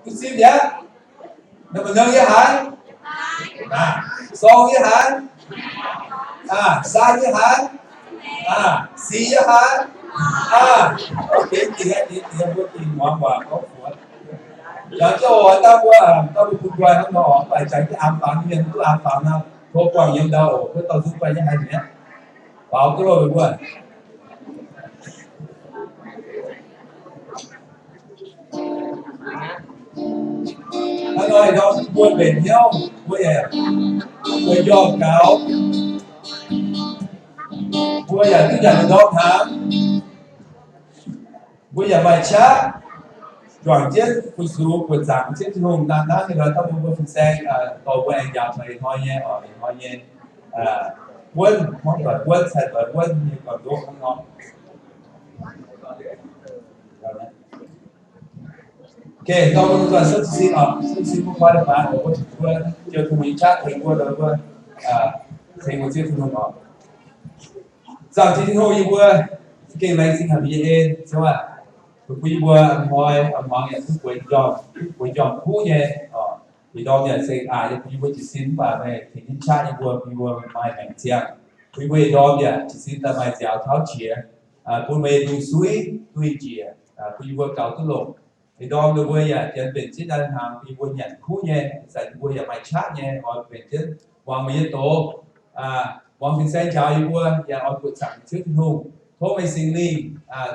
Duqv simv mi'aqv. Number nengh yie haaix? Aa, sorng yie haaix? Aa, saan yie haaix? Aa, sic yie haaix? Aa, dingc diex, dingc diex, mbuo dingc muangx waac gorngv fuoqv. Jangx jienv oc, daaih mbuo, daaih mbuo bun nqoi hnangv nor oc, mv baac jangx jienv aapv fangx mienh, duqv aapv fangx nor, tov buangh yiem ndau oc, wuov dauh zungv guai nyei haiz mi'aqv. Faaux duqv loh mbuo. Hnangv nor, ih ndorm mbuo mbenc hnyouv, mbuo yaac, mbuo njormh gaux, mbuo yaac duqv nyanc ndorm hnaangx, mbuo yaac maaih qaqv juangc jienv fu-sux buoqc zaangc Ziouv Tin-Hungh. Naaiv, naaiv nyei lorz daaih mbuo, mbuo fin-saeng dorh mbuo aengx njaaux taux ih hnoi nyei, oc, ih hnoi nyei wuonv, hmuangv doic wuonv, cai doic wuonv nyei gorn-ndoqv hnangv nor. Okay, dongh mbuo zuqc suotv sin oc, suotv sin mbuo koi daaih baac mbuo, mbuo ziouc Tin-Hungh nyei qaqv tengx mbuo, mbuo ceng mbuo Ziouv Tin-Hungh oc. Zaangc Diex Tin-Hungh, yie mbuo za'gengh laengz zingh haic meih nyei en, Ziouv aac. Bun yie mbuo a'hnoi a'hmuangx yaac duqv bueix njormh, duqv bueix njormh kuv nyei oc. Ih ndorm yaac cingx aac yie bun yie mbuo jiez sin mv baac meih tengx jienv qaqv yie mbuo, bun yie mbuo maaih maengc ziangh. Bun yie mbuo ih ndorm yaac jiez sin daaih maaih nziaaux tauv qiex, bun meih lungh suiv duqv njiec, bun yie mbuo gaux duqv longc. Ih ndorm ninh mbuo yaac janx mbenc jienv naaiv hnaangx, bun yie mbuo nyanc kuv nyei, ih zanc yie mbuo yaac maaih qaqv nyei, oix mbenc jienv muangx meih nyei doz, muangx fin-saeng njaaux yie mbuo, yaac oix buoqc zaangc Ziouv Tin-Hungh. Tov meih Singx Lingh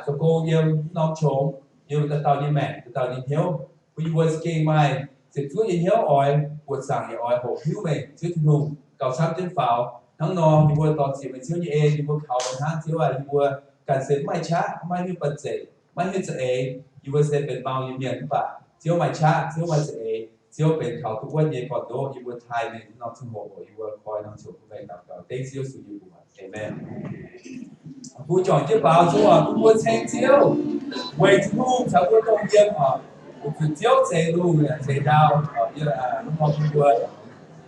zoux gong yiem mv norm qongx, yiem dauh dauh nyei maengc, dauh dauh nyei hnyouv, bun yie mbuo za'gengh maaih ziepc zuoqv nyei hnyouv oix buoqc zaangc yaac oix hoqc hiuv meih Ziouv Tin-Hungh gauh camv jienv faaux. Hnangv nor, yie mbuo dorh ziec meih Ziouv nyei en, yie mbuo kaux meih hnangv, Ziouv aac, yie mbuo ganh se mv maaih qaqv, mv maaih hnyouv banh zeic, mv maaih hnyouv za'eix. Yie mbuo se benx mau nyei mienh mv baac Ziouv maaih qaqv, Ziouv maaih za'eix, Ziouv benx kaux duqv wuonv nyei gorn-ndoqv. Yie mbuo taaih meih norm ziangh hoc, yie mbuo koi norm ziangh hoc bun meih daux gaux dengv Ziouv Yesu nyei mbuox. Aamen. Mbuo juangc jienv faaux zuqc bun mbuo ceng Ziouv, weic Tin-Hungh caux mbuo dongh yiem oc. Bun zuqc Ziouv ceix lungh ceix ndau, yie mv hnoi bun mbuo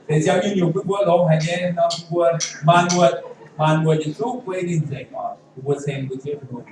ceix ziangx nyungc-nyungc bun mbuo longx haic nyei nor, bun mbuo maanc muotc, maanc muotc yietc zungv guei ninh nzengc oc. Bun mbuo ceng mbuo Ziouv Tin-Hungh.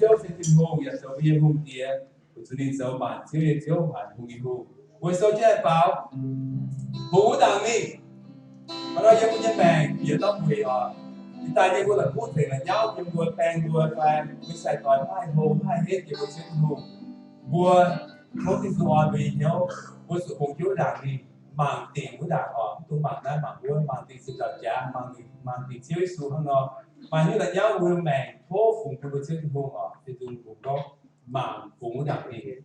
Ziouv se Tin-Hungh, yaac zoux mbuo nyei hungh diex. Mbuo zuqc ninh zoux maanc ziouv nyei Ziouv, maanc hungh nyei Hungh. Mbuo sou jienv baaux, bungx wuov ndaangc mingh. Maaih nor yiem mbuo nyei maengc bieqc ndortv mueic oc. Ih daaih yiem mbuo la'kuqv tengx la'nyauv, yiem mbuo baeng mbuo fai mbuo sai-doix maaih hlo maaih hetv yiem mbuo Ziouv Tin-Hungh. Mbuo tov Tin-Hungh orn mbuo nyei hnyouv, mbuo zuqc bungx jienv wuov ndaangc mingh, mangc dingc wuov ndaangc oc. Mv dungx mangc naaiv mangc wuov, mangc dingc cing nzauc jaax, mangc dingc, mangc dingc Ziouv Yesu hnangv nor. Maaih hnyouv la'nyauv mbuo maengc tov fungx bun mbuo Ziouv Tin-Hungh oc. Tin-Hungh bungx gorngv mangc bungx wuov ndaangc mingh.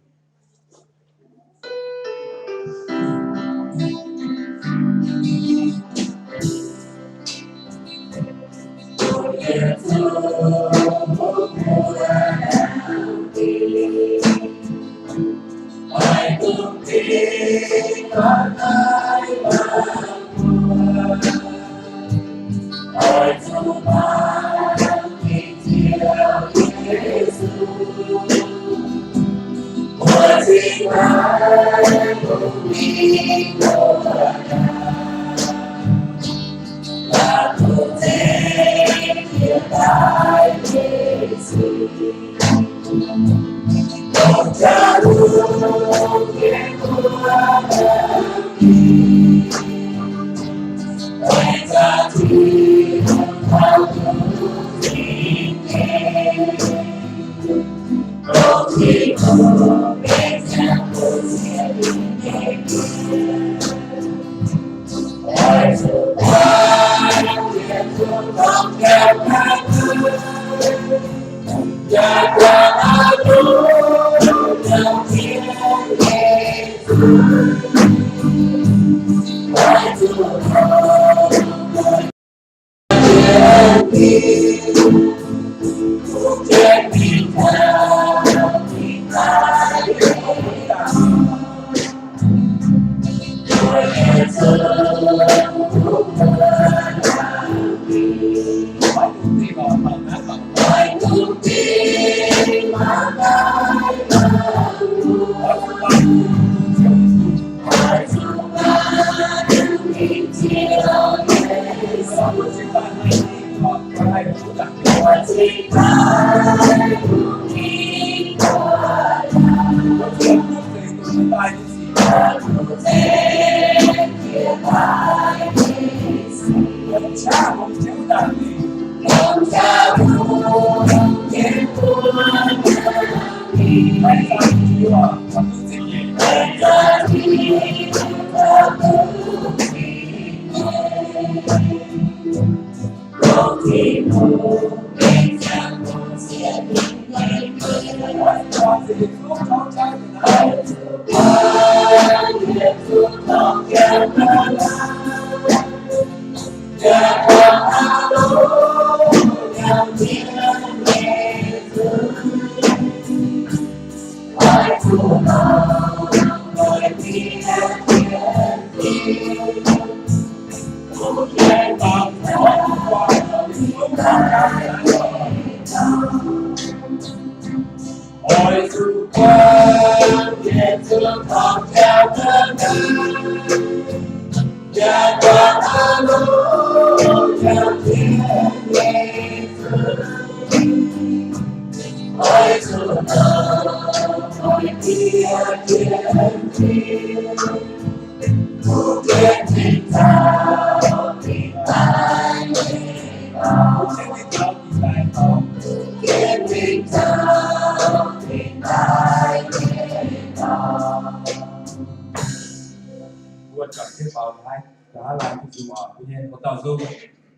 Mbuo juangc jienv baaux haaix, juangc haaix laanh Yesu oc, mbuo nyei hoc dauh nzung,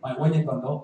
maaih wuov nyei gorn-ndoqv.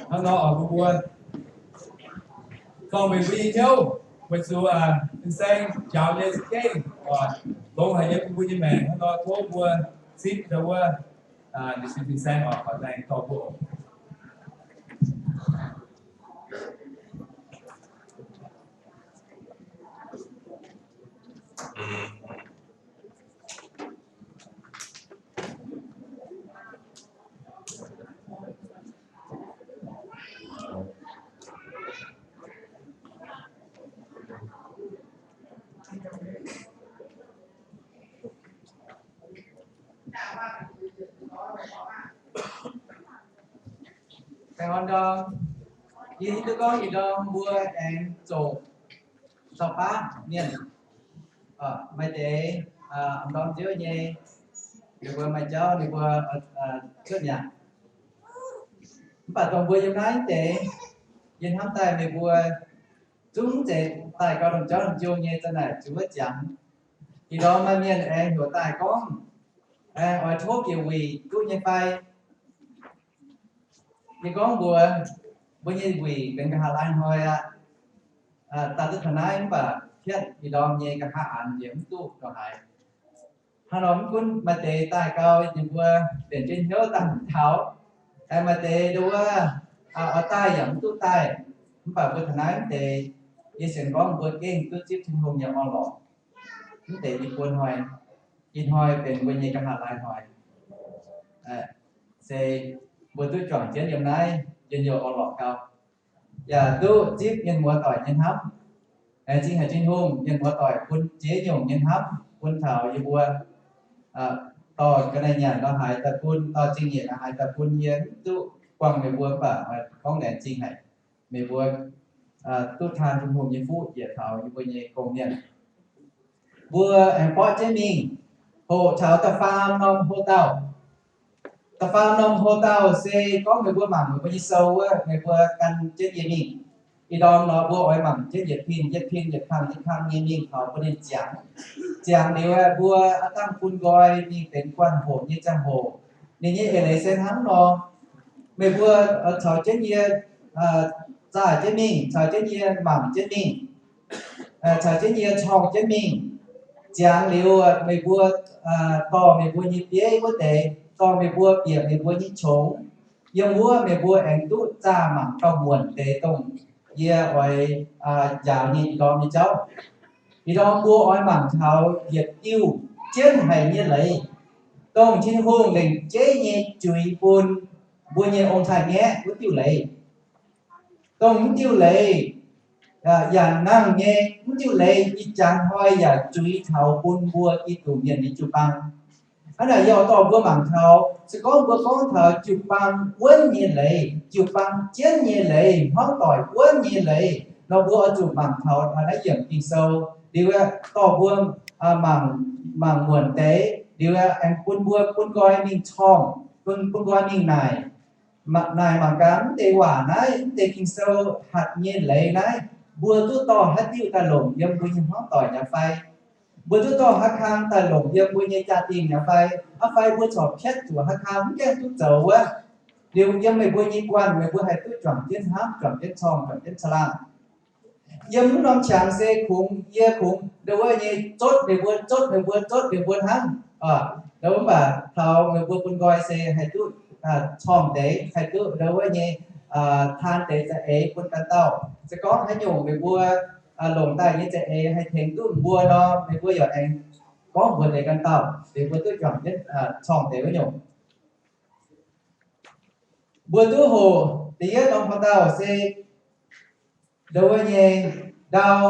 Hnangv nor oc, mbuo zorng mbuo nyei hnyouv weic zuqc fin-saeng njaaux nyei za'gengh oc, longx haic yiem mbuo nyei maengc. Hnangv nor tov mbuo zipv ndau wuov, ninh sin fin-saeng oc, oix laengz dorh mbuo oc. Aengx orn ndorm, yie hiuv duqv gorngv ih ndorm mbuo aengx zoqc caux baav mienh, maaih deix, aa, ndorm nziouv nyei, ninh mbuo maaih jauv ninh mbuo, aa, cuotv mi'aqv. Mv baac dongh mbuo yiem naaiv deix, yie hnamv daaih meih mbuo zungv zeiz daaih gauh longc jauv longc njong nyei za'naaic zuqc wuov ziangx. Ih ndorm maaih mienh aengx heuc daaih gorngv, aengx oix tov bieqc wuic duqv nyei fai? Yie gorngv mbuox mbuo nyei wuic benx nqa'haav laai hnoi aqv. Daaih duqv taux naaiv mv baac hietv ih ndorm nyei nqa'haav aanx njiec mv duqv ndongc haaix. Hnangv nor mv gunv maaih deix daaih gau ninh mbuo mbenc jienv hnyouv daaih mv taux, maaih deix nduov, oix daaih yaac mv duqv daaih. Mv baac mbuo taux naaiv mv deix, yie sienx gorngv mbuo gengh duqv zipv Tin-Hungh nyei orn-lorqc. Mv deix ih buo hnoi, ih hnoi benx mbuo nyei nqa'haav laai hnoi. Se mbuo duqv juangc jienv yiem naaiv njien-youh orn-lorqc gau, yaac duqv zipv mienh muoz-doic nyei hnamv. Zingh haic Tin-Hungh, mienh muoz-doic bun ziex nyungc nyei hnamv bun taux yie mbuo, dorh ga'naaiv nyanc nor haaix daaih bun, dorh zingh nyeic nor haaix daaih bun. Yie mv duqv buangh meih mbuo mv baac gorngv laengz zingh haic meih mbuo duqv taan Tin-Hungh nyei fuqv njiec taux yie mbuo nyei gong-mienh. Mbuo aengx borqv jienv mingh hoqc taux da'faam norm hlo dauh. Da'faam norm hlo dauh se gorngv meih mbuo mangc meih mbuo nyei sou wuov, meih mbuo gan jienv yie mingh. Ih ndorm nor mbuo oix mangc jienv yietc pin yietc pin, yietc kang yietc kang nyei mingh taux bun ninh ziangx. Ziangx liuz aeqv, mbuo aav dangh bun nqoi mingh benx guanh hoc nyei ziangh hoc. Ninh nyei eix leiz se hnangv nor, meih mbuo caux jienv yie zaah jienv mingh, caux jienv yie mangc jienv mingh, caux jienv yie corng jienv mingh. Ziangx liuz meih mbuo dorh meih mbuo nyei bieiv wuov deix, dorh meih mbuo bieqc meih mbuo nyei qongx. Yiem wuov meih mbuo aengx duqv zaah mangc gauh muonc deix dongh yie oix njaaux nyei ih ndorm nyei jauv. Ih ndorm mbuo oix mangc taux yietc diuh jienv haic nyei leiz, dongh Tin-Hungh lengc jeiv nyei juix bun mbuo nyei ong-taaix-ngaeqv wuov diuh leiz. Dongh mv diuh leiz yaac nangh nyei, mv diuh leiz ih jaax hnoi yaac juix taux bun mbuo Giduc mienh nyei jiu-baang. Hnangv naaic yie oix dorh mbuo mangc taux, se gorngv mbuo gorngv taux jiu-baang wuonv nyei leiz, jiu-baang jienv nyei leiz, hmuangv doic wuonv nyei leiz nor, mbuo oix zuqc mangc taux naaiv yiemc Ging-Sou. Liuz aeqv, dorh mbuo mangc, mangc muonc deix, liuz aeqv, aengx bun mbuo bun nqoi mingh corng, bun, bun nqoi mingh naaic. Naaic mangc gaax, mv deix waac naaiv, mv deix Ging-Sou hatc nyei leiz naaiv, mbuo duqv dorh haaix diuh daaih longc yiem mbuo nyei hmuangv doic nyei fai? Mbuo duqv dorh haaix kang daaih longc yiem mbuo nyei jaa-dingh nyei fai? Aa fai mbuo corc pietv zuqc haaix kang mv gaengh duqv zoux wuov? Liuz yiem meih mbuo nyei guanh meih mbuo haih duqv juangc jienv hnamv, juangc jienv corng, juangc jienv caangh laangh. Yiem mv norm qangx se kungx, yie kungx ndau wuov nyei zotv meih mbuo, zotv meih mbuo, zotv meih mbuo hnangv. Ndau wuov mv baac taux meih mbuo bun nqoi se haih duqv corng deix, haih duqv ndau wuov nyei taan deix za'eix bun ganh dauh. Se gorngv haaix nyungc meih mbuo longc daaih nyei za'eix haih tengx duqv mbuo nor, meih mbuo yaac aengx gorngv mbuox deix ganh dauh, meih mbuo duqv juangc jienv corng deix wuov nyungc. Mbuo duqv hoqc da'yietv norm hlo dauh se ndau wuov nyei ndau,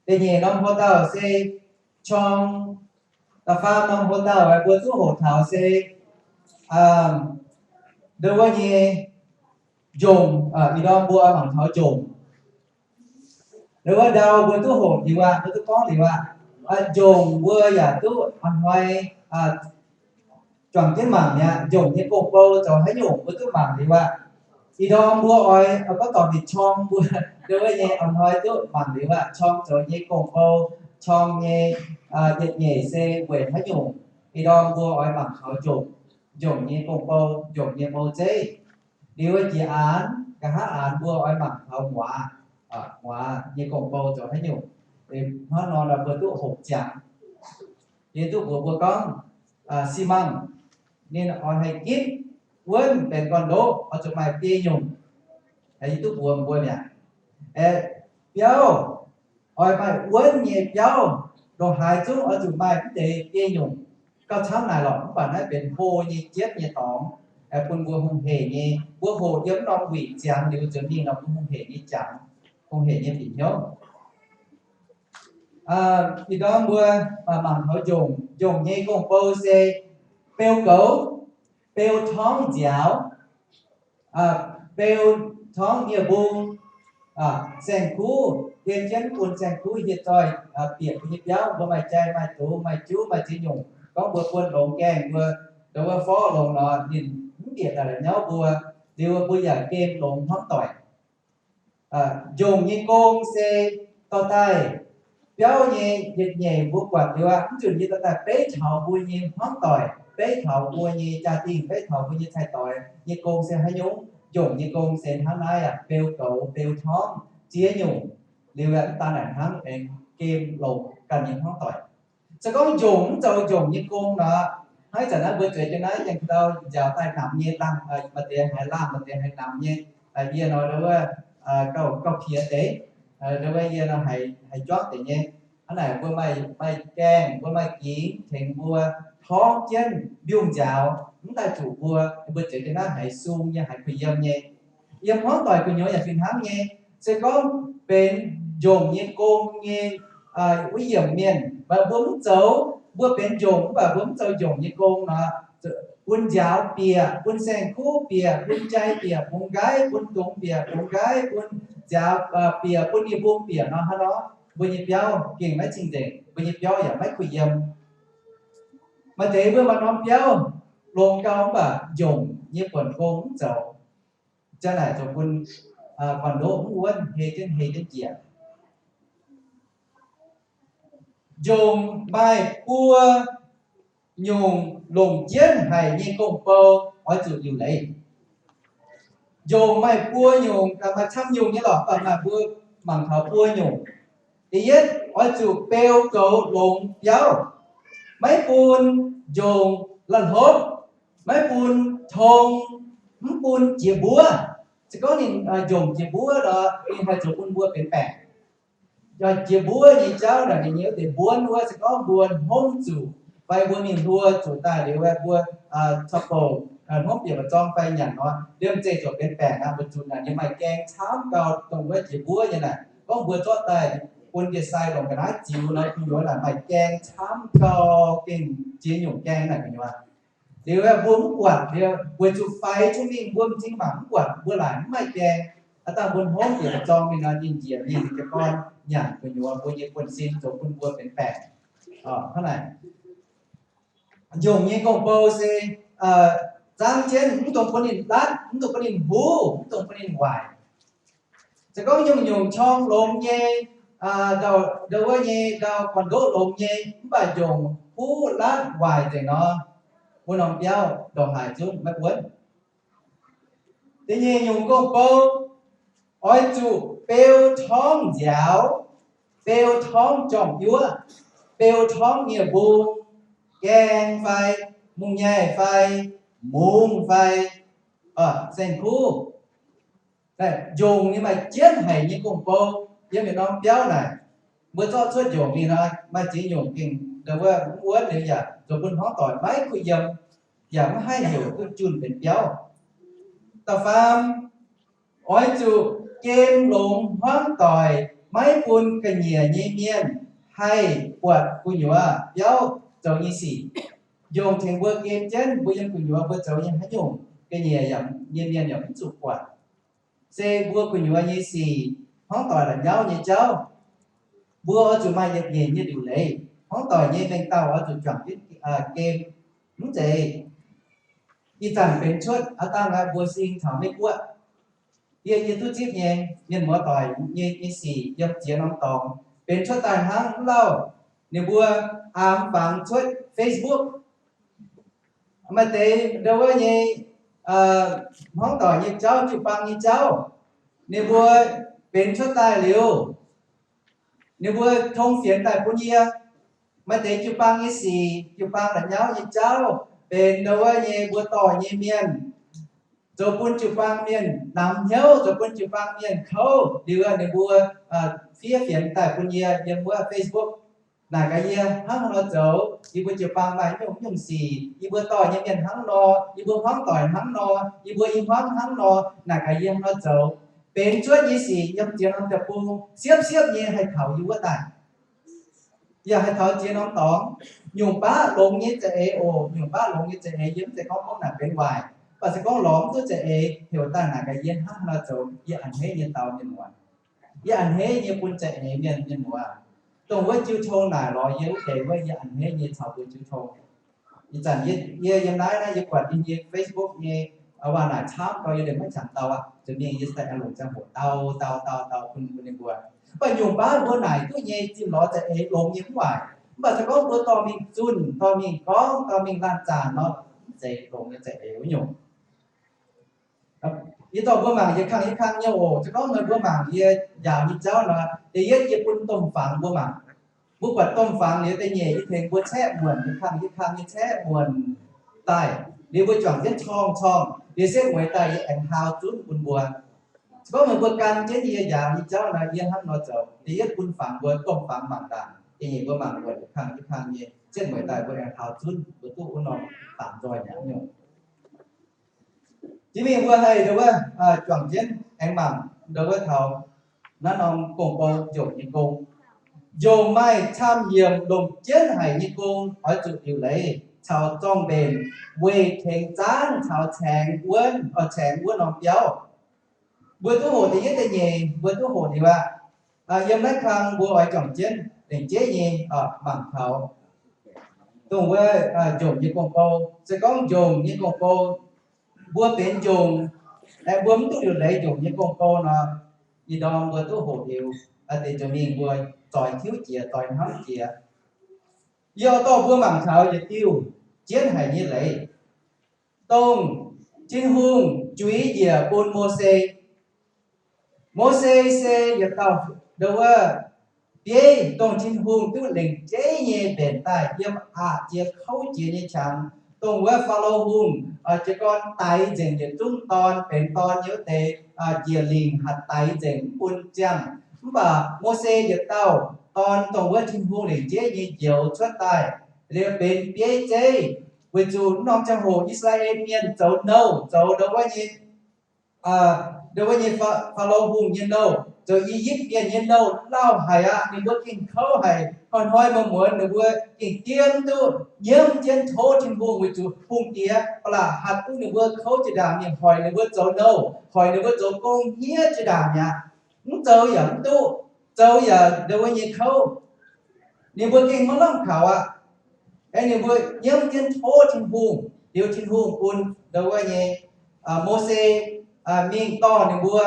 da'nyeic norm hlo dauh se corng, da'faam norm hlo dauh mbuo duqv hoqc taux se ndau wuov nyei njongc. Ih ndorm mbuo mangc taux njongc. Ndau wuov ndau mbuo duqv hoqc liuz aqv, mbuo duqv gorngv liuz aqv. Njongc mbuo yaac duqv a'hnoi juangc jienv mangc mi'aqv. Njongc nyei gong-bou zoux haaix nyungc mbuo duqv mangc liuz aqv. Ih ndorm mbuo oix gorngv dorngc ninh corng mbuo ndau wuov nyei a'hnoi duqv mangc liuz aqv. Corng zoux nyei gong-bou, corng nyei yietc nyeic se weic haaix nyungc. Ih ndorm mbuo oix mangc taux njongc, njongc nyei gong-bou, njongc nyei bou zeiv. Liuz jiex aanx, nqa'haav aanx mbuo oix mangc taux muoz, muoz nyei gong-bou zoux haaix nyungc. Hnangv nor mbuo duqv hoqc ziangx. Yie duqv mbuox mbuo gorngv, xi mangc ninh oix haih gitv wuonv benx gorn-ndoqv oix zuqc maaih biei nyungc. Yie duqv mbuox mbuo mi'aqv. Biauv, oix maaih wuonv nyei biauv, ndongc haaix zungv oix zuqc maaih mv deix biei nyungc. Gauh camv naaic lorqc, mv baac naaiv benx hlo nyei jienv nyei dorngx, bun mbuo hungh heic nyei. Mbuo hoqc yiem norm wuic ziangx liuz nzuonx mingh nor, mbuo hungh heic nyei jangx, hungh heic nyei bieqc hnyouv. Ih ndorm mbuo mangc taux njongc, njongc nyei gong-bou se beu goux, beu torngv nziaaux, beu torngv nie-mbung, saeng-kuv, gem jienv bun saeng-kuv hieh zoih bieqc mbuo nyei biauv. Mbuo maaih jai, maaih doz, maaih juv, maaih ziex nyungc. Gorngv mbuo buon longx gaengh mbuo, ndongc wuov forv longx nor, ninh mv bieqc daaih la'nyauv mbuo. Liuz mbuo yaac gem longx hmuangv doic. Njongc nyei gong se dorh daaih biauv nyei yietc nyeic mbuo buatc liuz aqv, mv nzunc yie dorh daaih beiv taux mbuo nyei hmuangv doic, beiv taux mbuo nyei jaa-dingh, beiv taux mbuo nyei cai-doix nyei gong se haaix nyungc. Njongc nyei gong se hnangv naaiv aqv, beu goux, beu torngv ziex nyungc. Liuz aqv, mv daan naaic hnangv, aengx gem longx ganh nyei hmuangv doic. Se gorngv njongc mv zoux njongc nyei gong nor, hnangv ih zanc naaiv mbuo zueiz jienv naaiv, yangh ndau nziaaux daaih namx nyei, laangh, maaih deix haiz laangh, maaih deix haiz namx nyei. Yie nor ndau wuov gauh, gauh piex deix, ndau wuov yie nor haiz, haiz juangv deix nyei. Hnangv naaic mbuo maaih, maaih gaengh, mbuo maaih gingx tengx mbuo torngv jienv mbiungc nziaaux, mv daaih zuqc mbuo, mbuo zueiz jienv naaiv haiz sung nyei, haiz kuh yiem nyei. Yiem hmuangv doic gu'nyuoz yaac fih hnangv nyei. Se gorngv benx njongc nyei gong nyei wuov yiemc mienh, mv baac mbuo mv zoux, mbuo benx njongc mv baac mbuo mv zoux njongc nyei gong nor, bun nziaaux bieqc, bun saeng-kuv bieqc, bun jai bieqc, bungx nqaiv, bun dungz bieqc, bungx nqaiv, bun nziaaux bieqc, bun nie-mbung bieqc nor, hnangv nor mbuo nyei biauv gengh maiv cing-nzengc, mbuo nyei biauv yaac maiv kuh yiem. Maaih deix mbuo maaih norm biauv longx gau mv baac njongc nyei buonc gong mv zoux. Janx naaic zoux bun gorn-ndoqv mv wuonv, hei jienv hei jienv jiex. Njongc maaih buo nyungc longc jienv haic nyei gong-bou oix zuqc liuc leiz. Njongc maaih buo nyungc, maaih camv nyungc nyei lorqc, mv baac maaih mbuo mangc taux buo nyungc. Da'yietv, oix zuqc beu goux longx biauv, maiv bun njongc la'hlopv, maiv bun tong, mv bun jiex mbuov. Se gorngv ninh njongc jiex mbuov nor, ninh haih zoux bun mbuo benx baengc. Jiex mbuov nyei jauv naaic, ninh nyei wuov deix mbuonv wuov, se gorngv mbuo hnomv zuqc fai mbuo mingh hluo zuqc daaih liuz, mbuo caux bouc hnomv bieqc mba'zorng fai nyanc nor, liemh zeih zuqc benx baengc aqv. Mbuo zuqc naaic ninh maaih gaeng camv gau, dongh wuov jiex mbuov nyei naaic. Gorngv mbuo zorqv daaih bun ndie-sai longc ga'naaiv ziux nor, gu'nyuoz naaic maaih gaeng camv gau, gengh ziex nyungc gaeng naaic gu'nyuoz. Liuz mbuo mv buatc liuz, weic zuqc faix jienv mingh, mbuo m'zing mangc mv buatc, mbuo laaic mv maaih gaeng. Aav dangh mbuo hnomv bieqc zorng mingh nor, ninh njiec mingh jiez gorn nyanc gu'nyuoz, mbuo nyei buonv-sin zoux bun mbuo benx baengc. Hnangv naaic, njongc nyei gong-bou se zaangv jienv, mv dungx bun ninh latv, mv dungx bun ninh huv, mv dungx bun ninh waaic. Se gorngv nyungc-nyungc qorng longx nyei, ndau wuov nyei, ndau gorn-ndoqv longx nyei, mv baac njongc huv latv waaic nzengc nor, wuov norm biauv ndongc haaix zungv maiv wuonv. Da'nyeic nyungc gong-bou, oix zuqc beu torngv nziaaux, beu torngv jorm-yuoqv, beu torngv nie-mbung, gaeng fai, mungh nyaih fai, mungz fai, saeng-kuv. Njongc nyei maaih jienv haic nyei gong-bou yiem yietc norm biauv naaic. Mbuo zorqv cuotv njongc mingh nor, maaih ziex nyungc gengh ndau wuov mv wuonv liuz yaac zoux bun hmuangv doic maiv kuh yiem, yaac mv haih heuc duqv junh benx biauv. Da'faam, oix zuqc gem longx hmuangv doic maiv bun ga'nyiec nyei mienh haih buatc gu'nyuoz biauv zoux nyei sic. Njongc tengx mbuo gem jienv mbuo yiem gu'nyuoz mbuo zoux nyei haaix nyungc, ga'nyiec yaac, nyei mienh yaac mv zuqc buatc. Se mbuo gu'nyuoz nyei sic, hmuangv doic la'nyauv nyei jauv, mbuo oix zuqc maaih yietc nyeic nyei liuc leiz. Hmuangv doic nyei mengh dauh oix zuqc juangc jienv gem. Mv zeiz ih zanc benx cuotv, aav dangh mbuo sing taux Meiv Guoqv, yie, yie duqv zipv nyei mienh muoz doic nyei, nyei sic yiem ziex norm dorngx benx cuotv daaih hnangv mv lauh. Ninh mbuo aam fangx cuotv Facebook. Maaih deix ndau wuov nyei hmuangv doic nyei jauv, jiu-baang nyei jauv, ninh mbuo benx cuotv daaih liuz, ninh mbuo tong fienx daaih bun yie. Maaih deix jiu-baang nyei sic, jiu-baang la'nyauv nyei jauv, benx ndau wuov nyei mbuo dorh nyei mienh, zoux bun jiu-baang mienh namx hnyouv, zoux bun jiu-baang mienh kouv liuz, ninh mbuo fiev fienx daaih bun yie yiem wuov Facebook. Naaic gaax yie hnangv haaix nor zoux, yie mbuo jiu-baang maaih nyungc nyungc sic, yie mbuo dorh nyei mienh hnangv nor, yie mbuo hmuangv doic hnangv nor, yie mbuo i hmuangv hnangv nor, naaic gaax yie hnangv haaix nor zoux. Benx cuotv nyei sic yiem ziex norm deic-bung siepv siepv nyei haih taux yie wuov daaih. Yaac haih taux ziex norm dorngx. Nyungc baav longx nyei za'eix oc, nyungc baav longx nyei za'eix, yie mv zeiz gorngv gorngv naaic benx waaic. Mv baac se gorngv lorz mv duqv za'eix, heuc daaih naaic gaax yie hnangv haaix nor zoux, yie a'hneiv nyei dau mienh muoz. Yie a'hneiv nyei bun za'eix mienh, mienh muoz. Dongh wuov jiu tong naaic lorz yie wuov deix wuov, yie a'hneiv nyei caux mbuo jiu tong. Ih zanc yie, yie yiem naaiv naaiv, yie buatc yie nyei Facebook nyei waac naaic camv gau, yie liemh maiv qangx dau aqv. Zuqc mingh yie daaih aengx longc ziangh hoc dau, dau, dau, dau bun, bun ninh mbuo. Mv baac nyungc baav mbuo naaic duqv nyei zinh lorz za'eix longx nyei mv waaic. Mv baac se gorngv mbuo dorh mingh zunh, dorh mingh gorngv, dorh mingh laanh zaanc nor, mv zeiz longx nyei za'eix wuov nyungc. Yie dorh mbuo mangc yietc kang yietc kang nyei oc. Se gorngv meih mbuo mangc yie njaaux nyei jauv nor, da'yietv yie bun domh fangx mbuo mangc. Mbuo buatc domh fangx liuz da'nyeic yie tengx mbuo caeqv muonc, yietc kang yietc kang nyei caeqv muonc daaih. Liuz mbuo juangc jienv corng corng, liuz setv mueiz daaih yie aengx hau zunv bun mbuo. Se gorngv meih mbuo gan jienv yie njaaux nyei jauv nor, yie hnangv nor zoux. Da'yietv bun fangx mbuo domh fangx mangc ndaangc, da'nyeic mbuo mangc wuonc yietc kang yietc kang nyei, setv mueiz daaih mbuo aengx hau zunv, mbuo duqv wuov norm fangx nzoih nyanc nyungc. Jiex mingh mbuo haih ndo wuov juangc jienv aengx mangc ndo wuov taux naaiv norm gong-bou njongc nyei gong. Njongc maaih camv yiemc longc jienv haic nyei gong oix zuqc liuc leiz caux zorng-mbenc weih tengx zaangv caux caengx wuov, caengx wuov norm biauv. Mbuo duqv hoqc da'yietv da'nyeic, mbuo duqv hoqc liuz aqv. Yiem naaiv kang mbuo oix juangc jienv lengc jeiv nyei mangc taux dongh wuov njongc nyei gong-bou. Se gorngv njongc nyei gong-bou, mbuo benx njongc, aengx mbuo mv duqv liuc leiz njongc nyei gong-bou nor, ih ndorm mbuo duqv hoqc liuz, deix nzunc mingh mbuo zoix tiuv jiex, zoix hnamv jiex. Yie oix dorh mbuo mangc taux yietc diuh jienv haic nyei leiz, dongh Tin-Hungh juix njiec bun Mose. Mose se yietc dauh ndo wuov bieiv, dongh Tin-Hungh duqv lengc jeiv nyei mbenc daaih yiem aqc jiex kouv jiex nyei qangx, dongh wuov Faalo Hungh jiez gorn daix nzengc yietc zungv dorn benx dorn nyei wuov deix, njiec lingc hatc daix nzengc mv bun ziangh. Mv baac Mose yietc dauh dorn dongh wuov Tin-Hungh lengc jeiv nyei njoux cuotv daaih, liuz benx bieiv zeiv, weic zuqc norm ziangh hoc I^saa^laa^en Mienh zoux nouh, zoux ndo wuov nyei ndo wuov nyei Faalo Hungh nyei nouh, zoux I^yipv Mienh nyei nouh lauh haic aqv. Ninh mbuo gengh kouv haic. Hnoi-hnoi muonz-muonz ninh mbuo gengh diev duqv nyiemv jienv tov Tin-Hungh weic zuqc hungh diex ba'laqc hatc duqv ninh mbuo kouv jiex ndaangc, mingh hoic ninh mbuo zoux nouh, hoic ninh mbuo zoux gong hniev jiex ndaangc mi'aqv. Mv zoux yaac mv duqv, zoux yaac ndo wuov nyei kouv. Ninh mbuo gengh maiv lamh kaux aqv. Aengx ninh mbuo nyiemv jienv tov Tin-Hungh, liuz Tin-Hungh bun ndo wuov nyei Mose mingh dorh ninh mbuo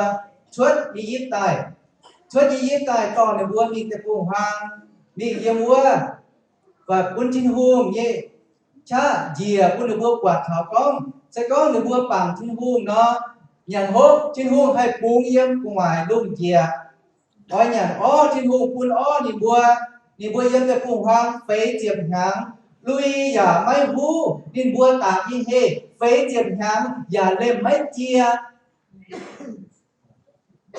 cuotv I^yipv daaih. Cuotv I^yipv daaih dorh ninh mbuo mingh deic-bung-huaang, mingh yiem wuov, bun Tin-Hungh nyei qaqv njiec bun ninh mbuo buatc taux gorngv, se gorngv ninh mbuo bangc Tin-Hungh nor, nyanc hopv Tin-Hungh haih bungx yiem gu'nguaaic lungh njiec. Oix nyanc orv, Tin-Hungh bun orv ninh mbuo. Ninh mbuo yiem deic-bung-huaang feix ziepc hnyangx, lui yaac maiv huv. Ninh mbuo dangc nyei heh feix ziepc hnyangx yaac lemh maiv jiex.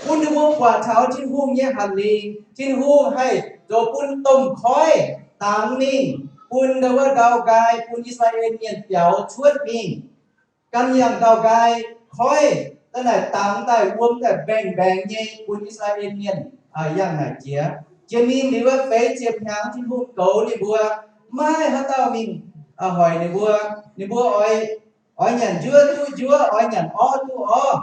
Bun ninh mbuo buatc taux Tin-Hungh nyei hatc lingc. Tin-Hungh haih zoux bun domh koiv dangx mingh, bun ndo wuov ndau nqaai, bun I^saa^laa^en Mienh biaux cuotv mingh. Ganh yangh ndau nqaai, koiv daaih naaic dangx daaih wuom daaih mbaengx-mbaengx nyei bun I^saa^laa^en Mienh yangh naaic jiex. Jiex mingh liuz wuov feix ziepc hnyangx Tin-Hungh goux ninh mbuo, maiv haaix dauh mingh hoic ninh mbuo. Ninh mbuo oix, oix nyanc njuov duqv njuov, oix nyanc orv duqv orv.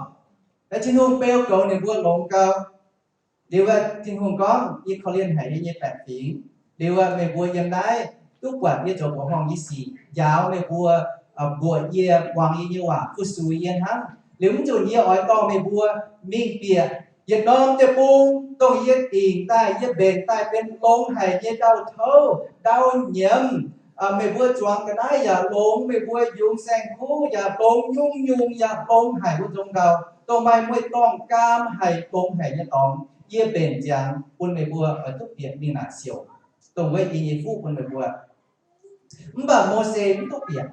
Tin-Hungh beu goux ninh mbuo longx gau. Liuz wuov Tin-Hungh gorngv, yie korv-lienh haic yie nyei baeqc fingx. Liuz wuov meih mbuo yiem naaiv duqv buatc yie zoux mbuoqc horngh nyei sic, njaaux meih mbuo mbuoqc yie, muangx yie nyei waac, fu-sux yie hnangv. Liuz mv nzunc yie oix dorh meih mbuo mingh bieqc yietc norm deic-bung, dongh yie dingc daaih, yie mbenc daaih benx longx haic nyei ndau-touv, ndau-nyiemz. Meih mbuo zuangx ga'naaiv yaac longx, meih mbuo yungz saeng-kuv yaac longx, nyungc-nyungc yaac longx haic wuov nzong ndau, dongh maaih mueiz-dorngh gaam haic, longx haic nyei dorngx. Yie mbenc ziangx bun meih mbuo oix duqv bieqc mingh naaic siouc, dongh wuov yie nyei fuqv bun meih mbuo. Mv baac Mose mv duqv bieqc.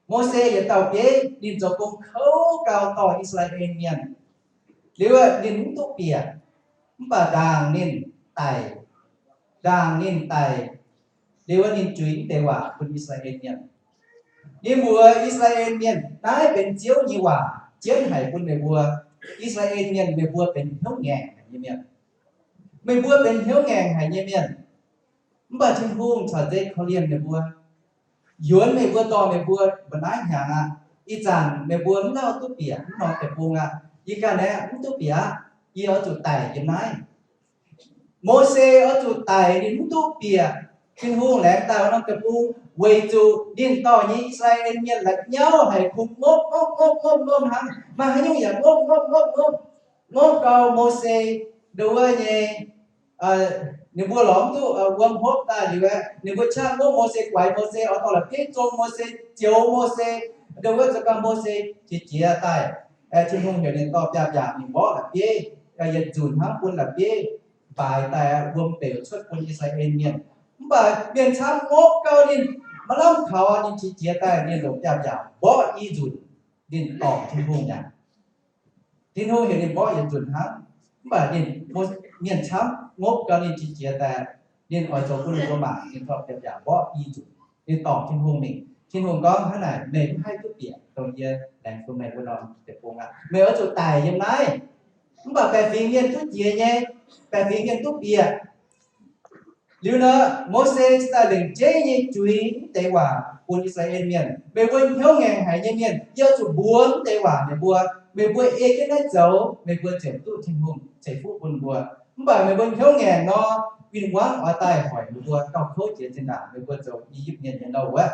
Mose yietc dauh bieiv ninh zoux gong kouv gau dorh I^saa^laa^en Mienh. Liuz ninh mv duqv bieqc, mv baac ndaangc ninh daic, ndaangc ninh daic, liuz ninh juix mv deix waac bun I^saa^laa^en Mienh. Ninh mbuox I^saa^laa^en Mienh, naaiv benx Ziouv nyei waac jienv haic bun meih mbuo. I^saa^laa^en Mienh, meih mbuo benx hnyouv ngaengc haic nyei mienh. Meih mbuo benx hnyouv ngaengc haic nyei mienh. Mv baac Tin-Hungh caux nzengc korv-lienh meih mbuo, yuonx meih mbuo, dorh meih mbuo mbu'naaiv hnyangx aqv. Ih zanc meih mbuo mv lauh duqv bieqc mv norm deic-bung aqv. Yie ganh aeqv, mv duqv bieqc aqv. Yie oix zuqc daic yiem naaiv. Mose oix zuqc daic, ninh mv duqv bieqc. Tin-Hungh laengz daaih wuov norm deic-bung weic zuqc ninh dorh nyei I^saa^laa^en Mienh la'nyauv haic, kungx ngopv ngopv ngopv ngopv ngopv hnangv. Maaih haaix nyungc yaac ngopv ngopv ngopv ngopv, ngopv gau Mose ndo wuov nyei, ninh mbuo lorz mv duqv wuom hopv daaih liuz aeqv, ninh mbuo qaqv ngopv Mose, guaix Mose, oix dorh la'bieiv zong Mose, zioux Mose, ndo wuov zoux gau Mose qiex jiez daaih. Tin-Hungh heuc ninh dorh biaav-mbiaac mingh mborqv la'bieiv, yietc nzunc hnangv bun la'bieiv mbaaix daaih wuom beuc cuotv bun I^saa^laa^en Mienh. Mv baac mienh camv ngopv gau ninh, maaih lamh kaux ninh qiex jiez daaih, ninh longc biaav-mbiaac mborqv i nzunc, ninh dorngc Tin-Hungh mi'aqv. Tin-Hungh heuc ninh mborqv yietc nzunc hnangv, mv baac ninh, mienh camv ngopv gau ninh qiex jiez daaih, ninh oix zoux bun ninh mbuo mangc, ninh dorh biaav-mbiaac mborqv i nzunc, ninh dorngc Tin-Hungh mingh. Tin-Hungh gorngv hnangv naaic, meih mv haih duqv bieqc dongh yie laengz bun meih wuov norm deic-bung aqv. Meih oix zuqc daic yiem naaiv. Mv baac baeqc fingx mienh duqv jiex nyei, baeqc fingx mienh duqv bieqc. Liuz nor, Mose ziouc daaih lengc jeiv nyei juix mv deix waac bun I^saa^laa^en Mienh, meih mbuo hnyouv ngaengc haic nyei mienh, yie zuqc mbuox mv deix waac meih mbuo. Meih mbuo ei jienv naaiv zoux, meih mbuo ziouc duqv Tin-Hungh ceix fuqv bun mbuo. Mv baac meih mbuo hnyouv ngaengc nor, win-wangv oix daaih hoic meih mbuo gauh kouv jiex zinh ndaangc meih mbuo zoux I^yipv Mienh nyei nouh wuov.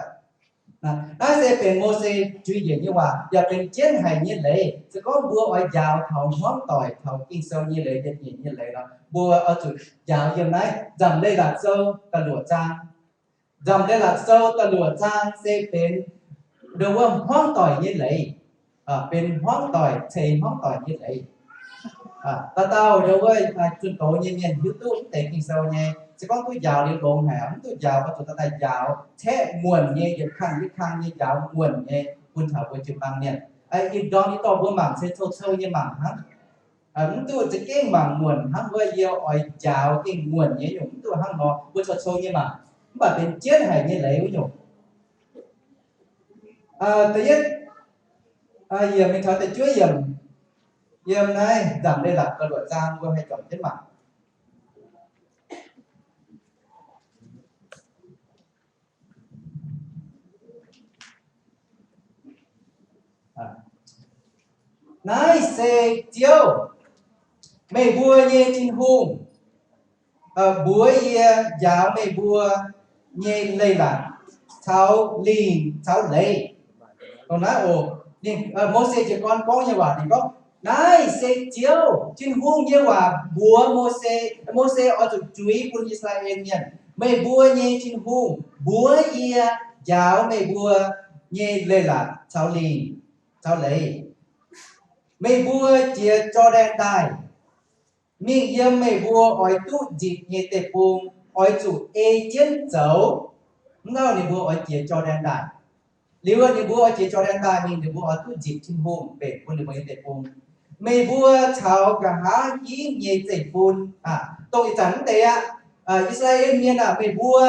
Naaiv se benx Mose juix njiec nyei waac, yaac benx jienv haic nyei leiz. Se gorngv mbuo oix njaaux taux hmuangv doic, taux Ging-Sou nyei leiz, yietc nyeic nyei leiz nor, mbuo oix zuqc njaaux yiem naaiv Nzamc Leiz-Latc Sou da'luoqc zaang. Nzamc Leiz-Latc Sou da'luoqc zaang se benx ndo wuov hmuangv doic nyei leiz, benx hmuangv doic ceix hmuangv doic nyei leiz. Dauh dauh ndo wuov zunh doz nyei mienh hiuv duqv mv deix Ging-Sou nyei. Se gorngv duqv njaaux liuz longx haic, mv duqv njaaux oix zuqc daaih njaaux caeqv muonc nyei, yietc kang yietc kang nyei njaaux muonc nyei bun taux mbuo jiu-baang mienh. Ih ndorm yie dorh mbuo mangc se cou-cou nyei mangc hnangv. Mv duqv za'gengh mangc muonc hnangv wuov, yie oix njaaux gengh muonc nyei nyungc, mv duqv hnangv nor, mbuo cou-cou nyei mangc. Mv baac benx jienv haic nyei leiz wuov nyungc. Da'yietv yiemc mingh taux da'juov yiemc, yiem naaiv Nzamc Leiz-Latc da'luoqc zaang mbuo haih juangc jienv mangc. Naaiv se Ziouv, meih mbuo nyei Tin-Hungh, mbuox yie njaaux meih mbuo nyei leiz-latc caux lingc caux leiz. Dongh naaiv oc, Mose jiez gorn gorngv nyei waac, ninh gorngv, naaiv se Ziouv Tin-Hungh nyei waac mbuox Mose. Mose oix zuqc juix bun I^saa^laa^en Mienh, meih mbuo nyei Tin-Hungh mbuox yie njaaux meih mbuo nyei leiz-latc caux lingc caux leiz. Meih mbuo jiex Jor^ndaen Ndaaih mingh yiem meih mbuo oix duqv nzipc nyei deic-bung, oix zuqc ei jienv zoux. Mv lauh ninh mbuo oix jiex Jor^ndaen Ndaaih. Liuz ninh mbuo oix jiex Jor^ndaen Ndaaih mingh, ninh mbuo oix duqv nzipc Tin-Hungh mbenc bun ninh mbuo nyei deic-bung. Meih mbuo caux nqa'haav hingv nyei zeiv-fun, dongh ih zanc mv deix aqv, I^saa^laa^en Mienh aah, meih mbuo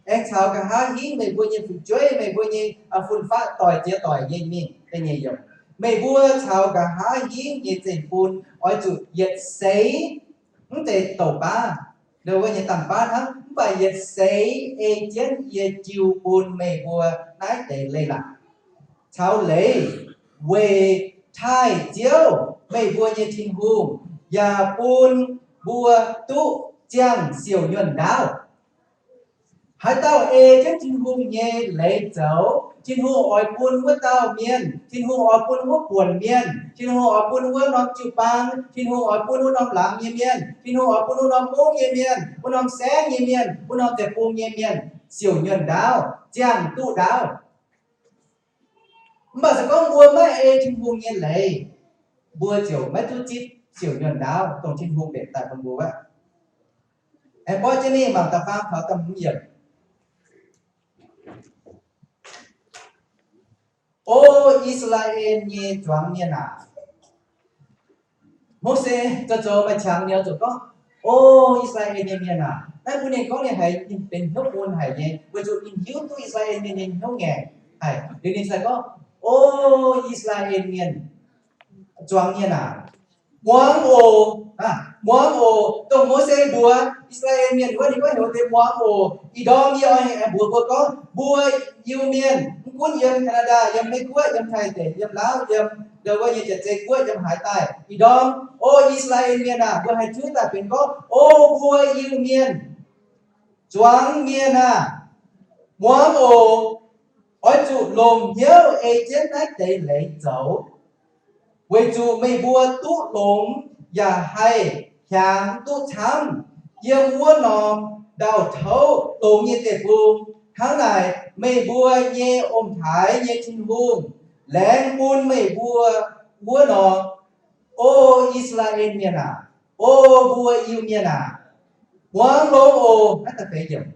aengx caux nqa'haav hingv meih mbuo nyei fu'jueiv, meih mbuo nyei fun-faqv doic jiex doic nyei mingh, da'nyeic yiemc, meih mbuo caux nqa'haav hingv nyei zeiv-fun oix zuqc yietc seix, mv zeiz douc baav, ndo wuov nyei dangh baav hnangv, mv baac yietc seix ei jienv yie jiu bun meih mbuo naaiv deix leiz-latc caux leiz, weic taaih Ziouv, meih mbuo nyei Tin-Hungh, yaac bun mbuo duqv ziangh siouc nyuonh ndaauv. Haaix dauh ei jienv Tin-Hungh nyei leiz zoux, Tin-Hungh oix bun wuov dauh mienh, Tin-Hungh oix bun wuov buonc mienh, Tin-Hungh oix bun wuov norm jiu-baang, Tin-Hungh oix bun wuov norm laangz nyei mienh, Tin-Hungh oix bun wuov norm mungv nyei mienh, wuov norm saengv nyei mienh, wuov norm deic-bung nyei mienh siouc nyuonh ndaauv, ziangh duqv ndaauv. Mv baac se gorngv mbuo maiv ei Tin-Hungh nyei leiz, mbuo ziouc maiv duqv zipv siouc nyuonh ndaauv, dongh Tin-Hungh mbenc daaih bun mbuo wuov. Aengx borqv jienv mingh mangc da'faam taux da'hmz yiemc. O I^saa^laa^en nyei zuangx mienh aac, Mose zoux zoux maaih qangx ninh zuqc gorngv, O I^saa^laa^en nyei mienh aac, naaiv bun ninh gorngv ninh haiz ninh benx hnyouv mun haic nyei, weic zuqc ninh hiuv duqv I^saa^laa^en mienh nyei hnyouv ngaengc haic. Liuz ninh se gorngv, O I^saa^laa^en mienh, zuangx mienh aac, muangx oc. Muangx oc, dongh Mose mbuox I^saa^laa^en Mienh wuov, ninh gorngv heuc deix muangx oc. Ih ndorm yie oix aengx mbuox mbuo gorngv, mbuo Iu-Mienh, mv gunv yiem Canada, yiem Meiv Guoqv, yiem Taiv deic, yiem Laauv, yiem ndau wuov nyei Jaav-Zei Guoqv, yiem haaix daaih, ih ndorm, O I^saa^laa^en Mienh aah, mbuo haih tiuv daaih benx gorngv, O mbuo Iu-Mienh, zuangx mienh aah, muangx oc. Oix zuqc longc hnyouv ei jienv naaiv deix leiz zoux, weic zuqc meih mbuo duqv longx yaac haih hiaangx duqv camv yiem wuov norm ndau-touv longx nyei deic-bung. Hnangv naaic, meih mbuo nyei ong-taaix nyei Tin-Hungh laengz bun meih mbuo wuov norm. O I^saa^laa^en Mienh aah, O mbuo Iu-Mienh aah, muangx longx oc.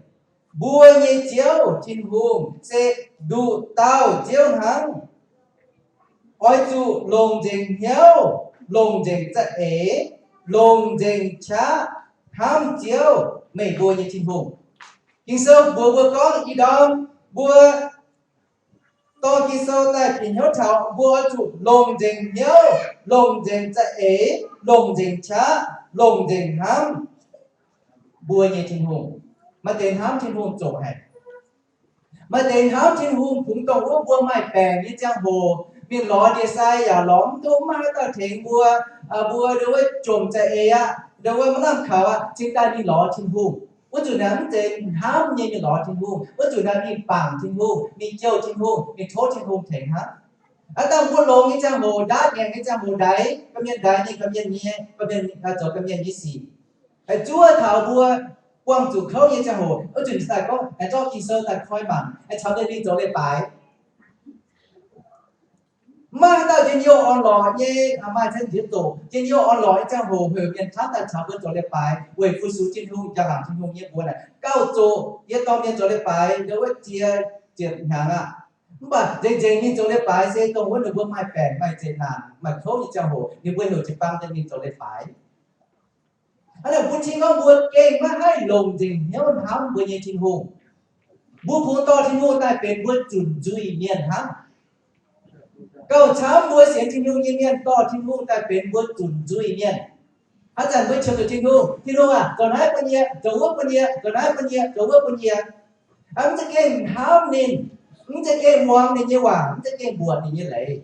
Mbuo nyei Ziouv Tin-Hungh se nduqc dauh Ziouv hnangv. Oix zuqc longc nzengc hnyouv, longc nzengc za'eix, longc nzengc qaqv hnamv Ziouv, meih mbuo nyei Tin-Hungh. Ging-Sou mbuox mbuo gorngv ih ndorm mbuo dorh Ging-Sou daaih bieqc hnyouv taux, mbuo oix zuqc longc nzengc hnyouv, longc nzengc za'eix, longc nzengc qaqv, longc nzengc hnamv mbuo nyei Tin-Hungh. Maaih deix hnamv Tin-Hungh zoqc haic. Maaih deix hnamv Tin-Hungh kungx dongh wuov mbuo maaih baengc nyei ziangh hoc, mingh lorz ndie-sai yaac lorz mv duqv, maiv maaih haaix dauh tengx mbuo, mbuo ndau wuov jomc za'eix aqv, ndau wuov maiv lamh kaux aqv, cingx daaih mingh lorz Tin-Hungh. Wuov nzunc naaiv mv zeiz hnamv nyei mingh lorz Tin-Hungh. Wuov nzunc naaiv mingh bangc Tin-Hungh, mingh jouh Tin-Hungh, mingh tov Tin-Hungh tengx hnangv. Aav dangh mbuo longx nyei ziangh hoc, ndaatv ngaengc nyei ziangh hoc, ndaix ga'mienh, ndaix mingh ga'mienh nyei, ga'mienh zoux ga'mienh nyei sic, zuov taux mbuo buangh zuqc kouv nyei ziangh hoc, wuov nzunc daaih gorngv, aengx zorqv Ging-Sou daaih koi mangc, aengx caux mienh mingh zoux leiz-baaix. Maiv maaih haaix dauh njien-youh orn-lorqc nyei, maaih cien nziex zoqc, njien-youh orn-lorqc nyei ziangh hoc heuc mienh camv daaih caux mbuo zoux leiz-baaix weic fu-sux Tin-Hungh, njang-laangc Tin-Hungh nyei mbuox naaic. Gauh zoqc yie dorh mienh zoux leiz-baaix ndau wuov ziex ziepc hnyangx aqv. Mv baac nzengc nzengc mingh zoux leiz-baaix se dongh wuov ninh mbuo maaih baengc, maaih zeqc naanc, maaih kouv nyei ziangh hoc, ninh mbuo heuc jiu-baang daaih mingh zoux leiz-baaix. Hnangv naaic bun cing gorngv mbuo gengh maiv haih longc nzengc hnyouv hnamv mbuo nyei Tin-Hungh. Mbuo kungx dorh Tin-Hungh daaih benx mbuo zunc nzuih mienh hnangv. Gauh camv mbuo sienx Tin-Hungh nyei mienh dorh Tin-Hungh daaih benx mbuo zunc nzuih mienh. Haaix zanc mbuo qiemx zuqc Tin-Hungh, Tin-Hungh aah, zoux naaiv bun yie, zoux wuov bun yie, zoux naaiv bun yie, zoux wuov bun yie. Mv zeiz gengh hnamv ninh, mv zeiz gengh muangx ninh nyei waac, mv zeiz gengh mbuoqc ninh nyei leiz.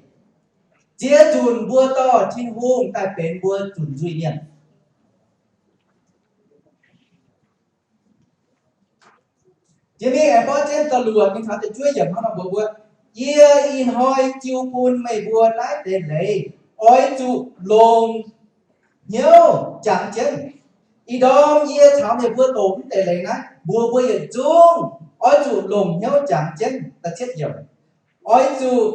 Ziex nzunc mbuo dorh Tin-Hungh daaih benx mbuo zunc nzuih mienh. Jiex mingh aengx borqv jienv da'luoqc mingh taux da'juov yiemc hnangv nor mbuox mbuo, yie ih hnoi jiu bun meih mbuo naaiv deix leiz, oix zuqc longc hnyouv jangx jienv. Ih ndorm yie caux meih mbuo doqc mv deix leiz naaiv, mbuox mbuo yietc zungv oix zuqc longc hnyouv jangx jienv. Da'cietv yiemc, oix zuqc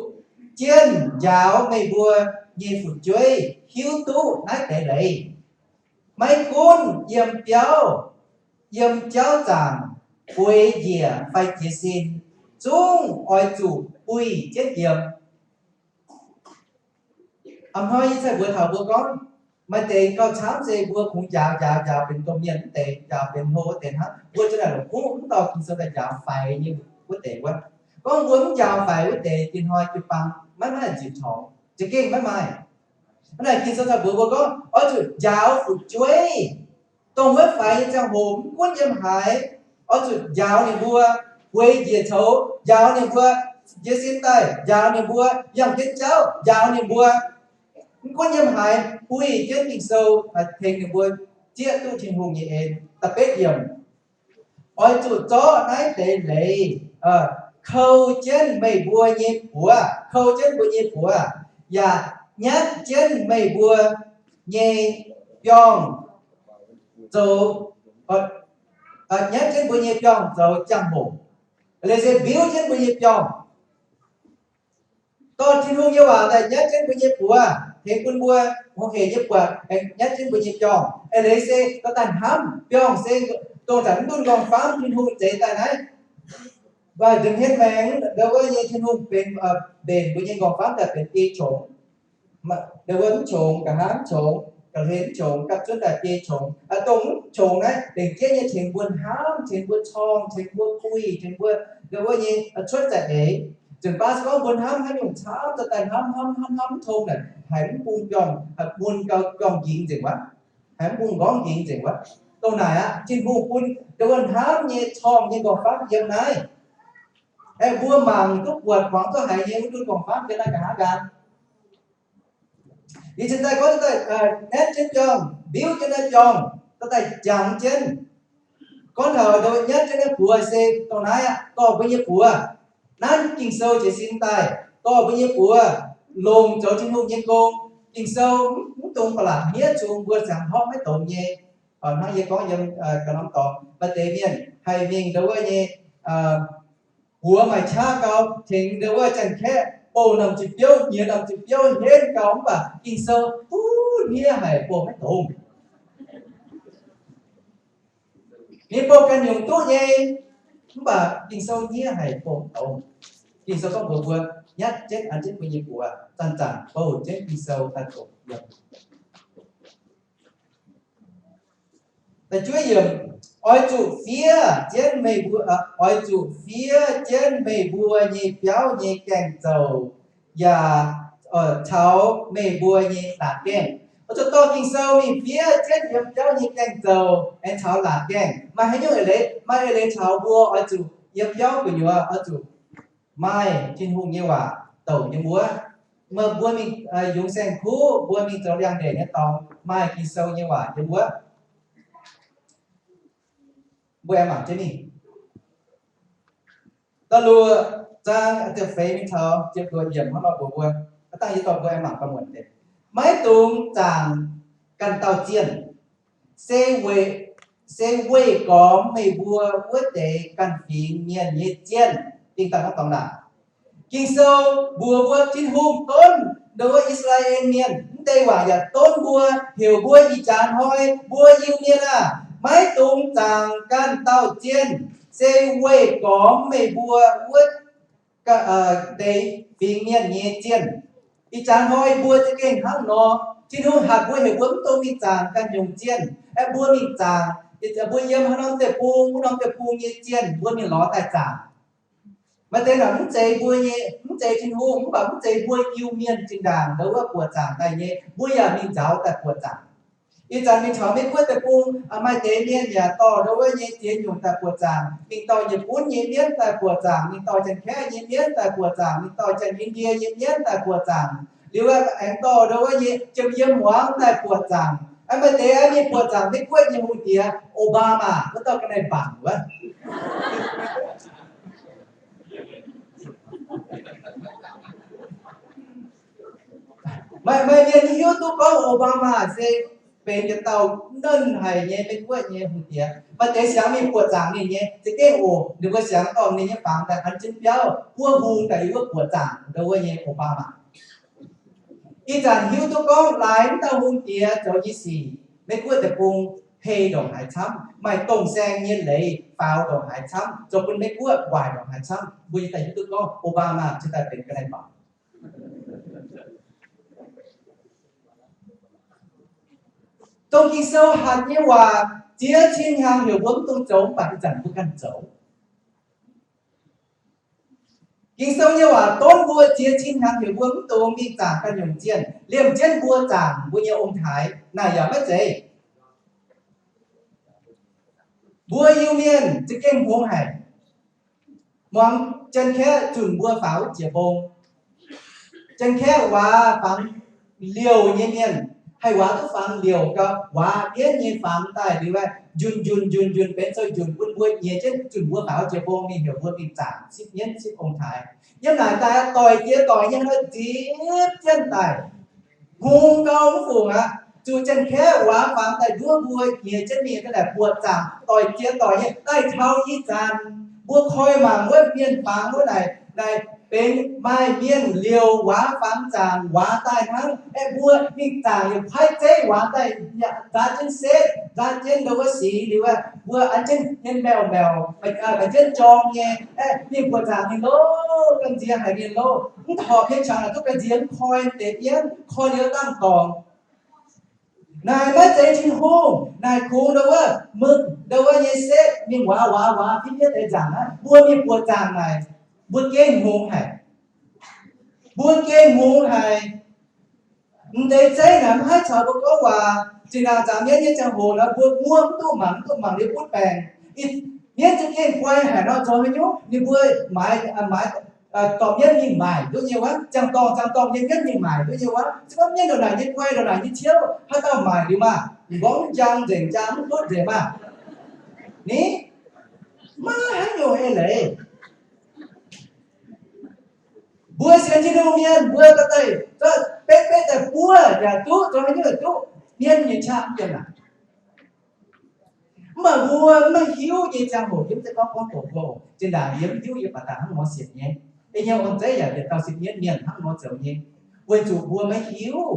jienv njaaux meih mbuo nyei fu'jueiv hiuv duqv naaiv deix leiz. Maiv gunv yiem biauv, yiem jauv zaangc, bueix njiec fai jiez sin, zungv oix zuqc buih jienv yiem. A'hnoi yie cai mbuox taux mbuo gorngv, maaih deix gauh camv se mbuo kungx njaaux njaaux njaaux benx domh mienh wuov deix, njaaux benx hlo wuov deix hnangv. Mbuo za'naaic longc kuv mv dorh Ging-Sou daaih njaaux faix nyei wuov deix wuov. Gorngv mbuo mv njaaux faix wuov deix, dinh hnoi jiu-baang maiv maaih nzipc torngx, za'gengh maiv maaih. Hnangv naaic Ging-Sou daaih mbuox mbuo gorngv, oix zuqc njaaux fu'jueiv. Dongh wuov faix nyei ziangh hoc mv gunv yiem haaix, oix zuqc njaaux ninh mbuo, bueix njiec coux njaaux ninh mbuo, jiez sin daaih njaaux ninh mbuo, yangh jienv jauv njaaux ninh mbuo. Mv gunv yiem haaix, buih jienv Ging-Sou tengx ninh mbuo zieqv duqv Tin-Hungh nyei en. Da'betv yiemc, oix zuqc zorqv naaiv deix leiz kou jienv meih mbuo nyei buoz, kou jienv mbuo nyei buoz, yaac nyatv jienv meih mbuo nyei biorngh zoux, nyatv jienv mbuo nyei biorngh zoux jangx-hoc. Leiz se mbiuv jienv mbuo nyei biorngh. Dorh Tin-Hungh nyei waac daaih nyatv jienv mbuo nyei buoz, tengx bun mbuo hungh hec nyei buatc, nyatv jienv mbuo nyei biorngh. Eix leiz se dorh daaih hnamv, biorngh se dongh zanc mv duqv nqorngv-famv Tin-Hungh zeix daaih naaiv. Mv baac nza'hmien maengx ndau wuov nyei Tin-Hungh benx mbenc mbuo nyei nqorngv-famv daaih benx biei qongx. Ndau wuov mv qongx, nqa'haav mv qongx, ga'hlen mv qongx, gapv zunv daaih biei qongx. Dongh mv qongx naaiv lengc jeiv nyei tengx mbuo hnamv, tengx mbuo corng, tengx mbuo buih, tengx mbuo ndau wuov nyei cuotv za'eix. Nzunc baav se gorngv mbuo hnamv haaix nyungc camv, dorh daaih hnamv hnamv hnamv hnamv mv tong naaic, haiz mv bung biorngh, haiz mun gau biorngh nqingx nzengc wuov. Haiz mv bung nqorngv nzengc wuov. Dongh naaic aqv, Tin-Hungh bun ndau wuov hnamv nyei, corngh nyei nqorngv-famv yiem naaiv. Aeqv, mbuo mangc duqv buatc muangx duqv haiz nyei wuov dunh nqorngv-famv yiem naaiv nqa'haav nqaang. Ih zanc daaih gorngv daaih, naetv jienv jorngh, mbiuv jienv naaiv jorngh, daaih jangx jienv. Gorngv taux ndau wuov nyatv jienv naaiv buoz se dongh naaiv aqv, dorh mbuo nyei buoz nanv Ging-Sou jiez sin daaih, dorh mbuo nyei buoz longc zoux Tin-Hungh nyei gong. Ging-Sou mv dungx ba'laqc hniev zungx mbuo ziangh horpc maiv dongz nyei. Hnangv yie gorngv yiem ga'norm dorngx, maaih deix mienh haih mingh ndau wuov nyei buoz maaih qaqv gau, tengx ndau wuov janx-kaeqv bouh norm ziepc biouv, nyiex norm ziepc biouv henv gau, mv baac Ging-Sou duqv hniev haic, bouh maiv dongz. Ninh bouh ganh nyungc duqv nyei, mv baac Ging-Sou hniev haic, bouh maiv dongz. Ging-Sou gorngv mbuox mbuo, nyatv jienv an jienv mbuo nyei buoz, zanc-zanc bouh jienv Ging-Sou daaih doqc yiem. Da'juov yiemc, oix zuqc fiev jienv meih mbuo, oix zuqc fiev jienv meih mbuo nyei biauv nyei gaengh zoux, yaac caux meih mbuo nyei laatc gaengh. Oix zuqc dorh Ging-Sou mingh fiev jienv yiem biauv nyei gaengh zoux aengx caux laatc gaengh. Maaih haaix nyungc eix leiz? Maaih eix leiz caux mbuo oix zuqc yiem biauv gu'nyuoz oix zuqc maaih Tin-Hungh nyei waac douc yiem wuov. Meih mbuo mingh yungz saeng-kuv, mbuo mingh zoux liangx-ndeic nyei dorngx, maaih Ging-Sou nyei waac yiem wuov. Mbuo aengx mangc jienv mingh. Da'luoqc zaang ziepc feix mingh taux ziepc luoqc yiemc hnangv nor mbuox mbuo, aav dangh yie dorh mbuo aengx mangc ga'muonc deix. Maiv dungx zaangc ganh dauh zienh, se weih, se weih gormx meih mbuo wuov deix ganh fingx mienh nyei zienh. Dingh daaih hnangv dorngx ndaangc. Ging-Sou mbuox mbuo Tin-Hungh donv ndau wuov I^saa^laa^en Mienh, mv deix waac yaac donv mbuo, heuc mbuo ih jaax hnoi mbuo Iu-Mienh aah, maiv dungx zaangc ganh dauh zienh, se weih gormx meih mbuo wuov deix fingx mienh nyei zienh. Ih jaax hnoi mbuo za'gengh hnangv nor, Tin-Hungh hatc mbuo heuc mbuo mv dungx mingh zaangc ganh nyungc zienh, aeqv, mbuo mingh zaangc, mbuo yiem haaix norm deic-bung, wuov norm deic-bung nyei zienh mbuo mingh lorz daaih zaangc. Maaih deix naaic mv zeiz mbuo nyei, mv zeiz Tin-Hungh, mv baac mv zeiz mbuo Iu-Mienh zinh ndaangc ndau wuov buoqc zaangc daaih nyei, mbuo yaac mingh nzaaux daaih buoqc zaangc. Ih zanc mingh taux Meiv-Guoqv deic-bung, maaih deix mienh yaac dorh ndau wuov nyei ziex nyungc daaih buoqc zaangc, mingh dorh Nyipv-Bunv nyei mienv daaih buoqc zaangc, mingh dorh Janx-Kaeqv nyei mienv daaih buoqc zaangc, mingh dorh Janx-Indie nyei mienv daaih buoqc zaangc, liuz aengx dorh ndau wuov nyei jiem yiem muangx daaih buoqc zaangc. Aa, maaih deix aengx mingh buoqc zaangc Meiv-Guoqv nyei hungh diex Obama, wuov dauh ga'naaiv mbaanc wuov. Maaih, maaih mienh hiuv duqv gorngv Obama se benx yietc dauh nernh haic nyei Meiv-Guoqv nyei hungh diex. Maaih deix siangx mingh buoqc zaangc ninh nyei, za'gengh oc, ninh mbuo siangx dorh ninh nyei fangx daaih an jienv biauv, buov hung daaih yiem wuov buoqc zaangc ndau wuov nyei Obama. Ih zanc hiuv duqv gorngv laaix mv dauh hungh diex zoux nyei sic, Meiv-Guoqv deic-bung hei ndongc haaix camv, maaih dongh saeng nyei leiz faaux ndongc haaix camv, zoux bun Meiv-Guoqv waaic ndongc haaix camv, mbuo yie daaih hiuv duqv gorngv Obama cingx daaih benx ga'naaiv mbaanc. Dongh Ging-Sou hatc nyei waac ziex cin hnyangx heuc mbuo mv dungx zoux, mv baac ih zanc mbuo ganh zoux. Ging-Sou nyei waac donv mbuo ziex cin hnyangx heuc mbuo mv dungx mingh zaangc ganh nyungc zienh, liemh jienv mbuo zaangc mbuo nyei ong-taaix. Naaic yaac maiv zeiz. Mbuo Iu-Mienh za'gengh hngongx haic. Muangx Janx-Kaeqv zunc mbuo faaux wuov jiex mbong, Janx-Kaeqv waac fangx liouc nyei mienh, haih waac duqv fangx liouc gau, waac mienv nyei fangx daaih liuz, njunh njunh njunh njunh benx sou njunh bun mbuo nyiex jienv zunc mbuo faaux wuov jiex mbong mingh heuc mbuo mingh zaangc sipv mienv sipv ong-taaix. Yiem naaic daaih doic jiex doic nyei hnoi zipv jienv daaih. Hngongx gau mv fungc aqv. Zuqc Janx-Kaeqv waac fangx daaih nduov mbuo nyiex jienv mingh daaih buoqc zaangc doic jiex doic nyei daaih taux ih zanc. Mbuo koi mangc wuov mienh fangx wuov naaic, naaic benx maaih mienh liouc waac fangx zaangc waac daaih hnangv. Aeqv, mbuo mingh zaangc yaac paaiv zeiv waac daaih, nzaaux jienv setv, nzaaux jienv ndau wuov sic liuz, mbuo an jienv hmien mbiauh mbiauh, maiv jienv jorng nyei. Aeqv, mingh buoqc zaangc mingh lov, gamh nziex haic mienh lov. Mv horpc nyei qangx naaic duqv gamh nziex mv koi deix mienv, koi liuz dangh dorngc. Naaic maiv zeiz Tin-Hungh. Naaic kungx ndau wuov, mv, ndau wuov nyei setv mingh waac waac waac fiev fiev deix nzaangc aqv. Mbuo mingh buoqc zaangc naaic, mbuo gengh hngongx haic. Mbuo gengh hngongx haic. M'deix zeiv naaic maiv haih caux mbuo gorngv waac. Zinh ndaangc zaangc mienv nyei ziangh hoc nor, mbuo muoqv mv duqv mangc, mv duqv mangc liuz butv baengc. Mienv za'gengh guai haic nor, zoux haaix nyungc? Ninh mbuo maaiz, maaiz dorh mienv mingh maaic nduov nyei wuov, ziangh dorngh ziangh dorngh nyei mienv mingh maaic nduov nyei wuov. Se gorngv mienv ndongc naaic nyei guai, ndongc naaic nyei ciouv, haaix dauh maaic liuz maah? Mborngv njang nzengc njang mv butv nzengc maah? Ni maiv haaix nyungc eix leiz. Mbuo sienx Tin-Hungh mienh, mbuo daaih, daaih betv betv daaih buov yaac duqv, zoux haaix nyungc yaac duqv, mienv nyei qaqv mv yiem naaic. Mv baac mbuo maiv hiuv nyei ziangh hoc, yie mv zeiz gorngv gorngv doqc mbuo oc. Zinh ndaangc yie mv hiuv, yie baac daaih hnangv nor sienx nyei. Ei nyei ong-zeiv yaac yietc dauh sipv mienv mienh hnangv nor zoux nyei, weic zuqc mbuo maiv hiuv.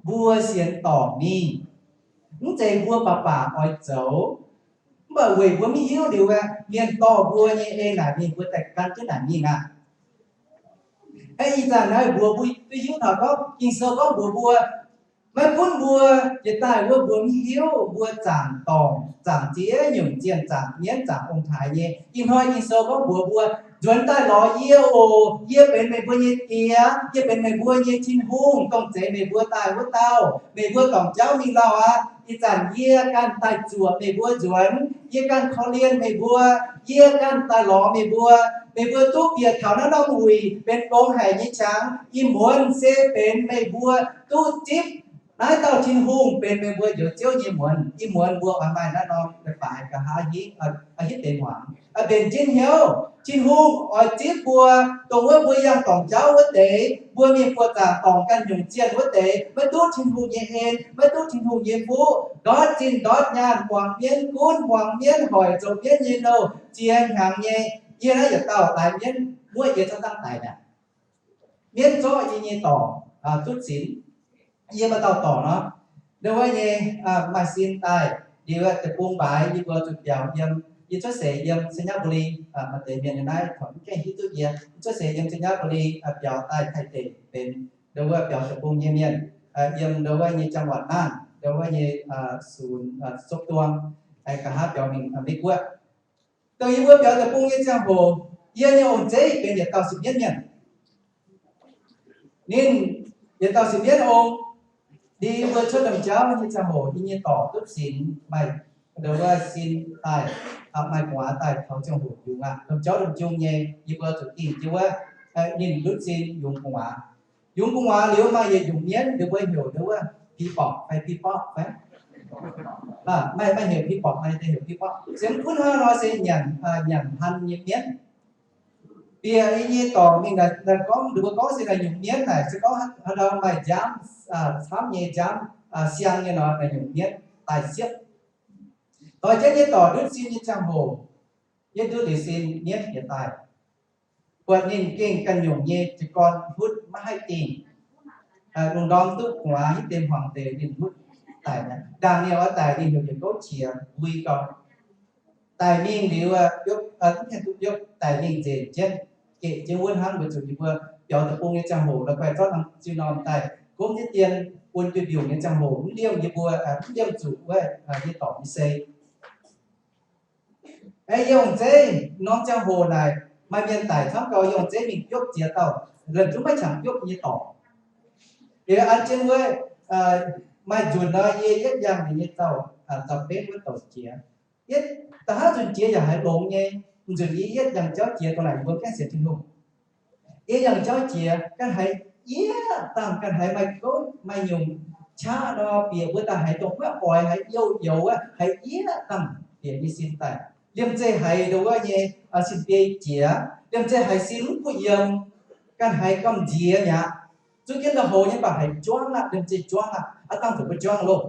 Mbuo sienx dorngc mingh, mv zeiz mbuo baac baac oix zoux. Mv baac weic mbuo mv hiuv liuz aeqv, mienh dorh mbuo nyei ei naaic mingh, mbuo daaih gan jienv naaic mingh aqv. Aeqv, ih zanc naaiv mbuox mbuo duqv hiuv taux gorngv Ging-Sou gorngv mbuox mbuo, maiv gunv mbuo yietc daaih wuov mbuo mv hiuv, mbuo zaangc dorngc, zaangc ziex nyungc zienh, zaangc mienv, zaangc ong-taaix nyei. Ih hnoi Ging-Sou gorngv mbuox mbuo, nzuonx daaih lorz yie oc. Yie benx meih mbuo nyei Diex, yie benx meih mbuo nyei Tin-Hungh, dongh zeix meih mbuo daaih wuov dauh. Meih mbuo dorngc jauv mingh lauh aqv. Ih zanc yie ganh daaih zuoqc meih mbuo nzuonx, yie ganh korv-lienh meih mbuo, yie ganh daaih lorz meih mbuo. Meih mbuo duqv bieqc taux naaiv norm wuic benx longx haic nyei qangx, ih muonz se benx meih mbuo duqv zipv naaiv dauh Tin-Hungh benx meih mbuo Njoux Ziouv nyei muonz. Ih muonz mbuo oix maaih naaiv norm leiz-baaix nqa'haav hitv deix hmuangx, mbenc jienv hnyouv. Tin-Hungh oix zipv mbuo, dongh wuov mbuo yangh dorngc jauv wuov deix, mbuo mingh buoqc zaangc dorngc ganh nyungc zienh wuov deix, maiv duqv Tin-Hungh nyei en, maiv duqv Tin-Hungh nyei fuqv, ndortv zinh ndortv nyaanh, muangx mienv gunv, muangx mienv hoic, zoux mienv nyei nouh, ziex hnyangx nyei. Yie naaiv yietc dauh laaix mienv muoqv yie zorqv dangv daic mi'aqv. Mienv zorqv yie nyei dorc duqv sinx. Yie maaih dauh dorc nor, ndau wuov nyei maaih sin daaih, liuz deic-bung mbaaix yie mbuo zuqc biaux yiem, yie cuotv seix yiem Sainyabuli, maaih deix mienh naaiv taux mv gaengh hiuv duqv yie, cuotv seix yiem Sainyabuli biaux daaih Taiv deic benx ndau wuov biaux deic-bung nyei mienh, yiem ndau wuov nyei จังหวัดน่าน, ndau wuov nyei ศูนย์ Sopduang, nqa'haav biaux mingh Meiv Guoqv. Dongh yie mbuo biaux deic-bung nyei ziangh hoc, yie nyei ong-zeiv benx yietc dauh sipv mienv mienh. Ninh yietc dauh sipv mienv ong, ninh mbuo cuotv domh jauv nyei ziangh hoc, yie nyei dorc duqv sinx, maaih ndau wuov sin daaih, maaih gu'nguaaz daaih taux ziangh hoc yungz aqv. Domh jauv domh jung nyei, yie mbuo zuqc dingh jienv wuov, ninh ndutv sin yungz gu'nguaaz. Yungz gu'nguaaz liuz maaih yietc nyungc mienv, ninh mbuo heuc ndau wuov pi borqc fai pi borqv fai, maaih, maaih heuc pi borqc, maaih deix heuc pi borqv. Se mv gunv hnangv nor se nyanc, nyanc hlan nyei mienv. Bieqc yie nyei dorc mingh naaic gorngv, ninh mbuo gorngv se naaic nyungc mienv naaic se gorngv haaix ndau maaih nziaamv, camv nyei nziaamv, siang nyei nor, naaic nyungc mienv daaih siepv. Doix jienv yie dorc ndutv sin nyei ziangh hoc, yie ndutv liuz sin, mienv yaac daaih. Buatc ninh gengh ganh nyungc nyei jiez gorn hutv maiv haih dingh. Lungh ndorm duqv gu'nguaaz hitv deix hmuangx deix ninh hutv daic mi'aqv. Ndaangc ninh oix daic ninh heuc yietc gouv qiex mbui gau. Daic mingh liuz, duqv, duqv daic mingh nzenc jienv, geqc jienv wuov hnangv. Weic zuqc yie mbuo biaux deic-bung nyei ziangh hoc la'guaih zorqv norm ziuh norm daaih gomv jienv dien bun duih mbiungc nyei ziangh hoc mv liemh yie mbuo, mv liemh zuqc wuov yie dorc nyei sei. Aeqv, yie ong-zeiv norm ziangh hoc naaic, maaih mienh daic camv gau, yie ong-zeiv mingh biopv ziex dauh, la'zunc maiv qangx biopv nyei dorc. Liuz an jienv wuov, maaih nzunc nor, yie yietv yangh ninh nyei dauh, dauh benv wuov douc jiex. Yietv da'haav nzunc jiex yaac haiz longx nyei. Nzunc yie yietv yangh jauv jiex dongh naaic, yie mbuo gaengh sienx Tin-Hungh. Yie yangh jauv jiex ganh haiz yieqv dangh, ganh haiz maaih gouv maaih nyungc qaqv nor, bieqc mbuo daaih haiz dongh wuov oix haiz youh youz wuov, haiz yieqv dangh bieqc nyei sin daaih. Liemh zeih haiz ndau wuov nyei sin biei jiex, liemh zeih haiz sin mv kuh yiem, ganh haiz gamh nziex mi'aqv. Zuqv jienv ndau-houx nyei baac haiz juangv aqv, liemh zeih juangv aqv. Aav dangh zoux mbuo juangv loh.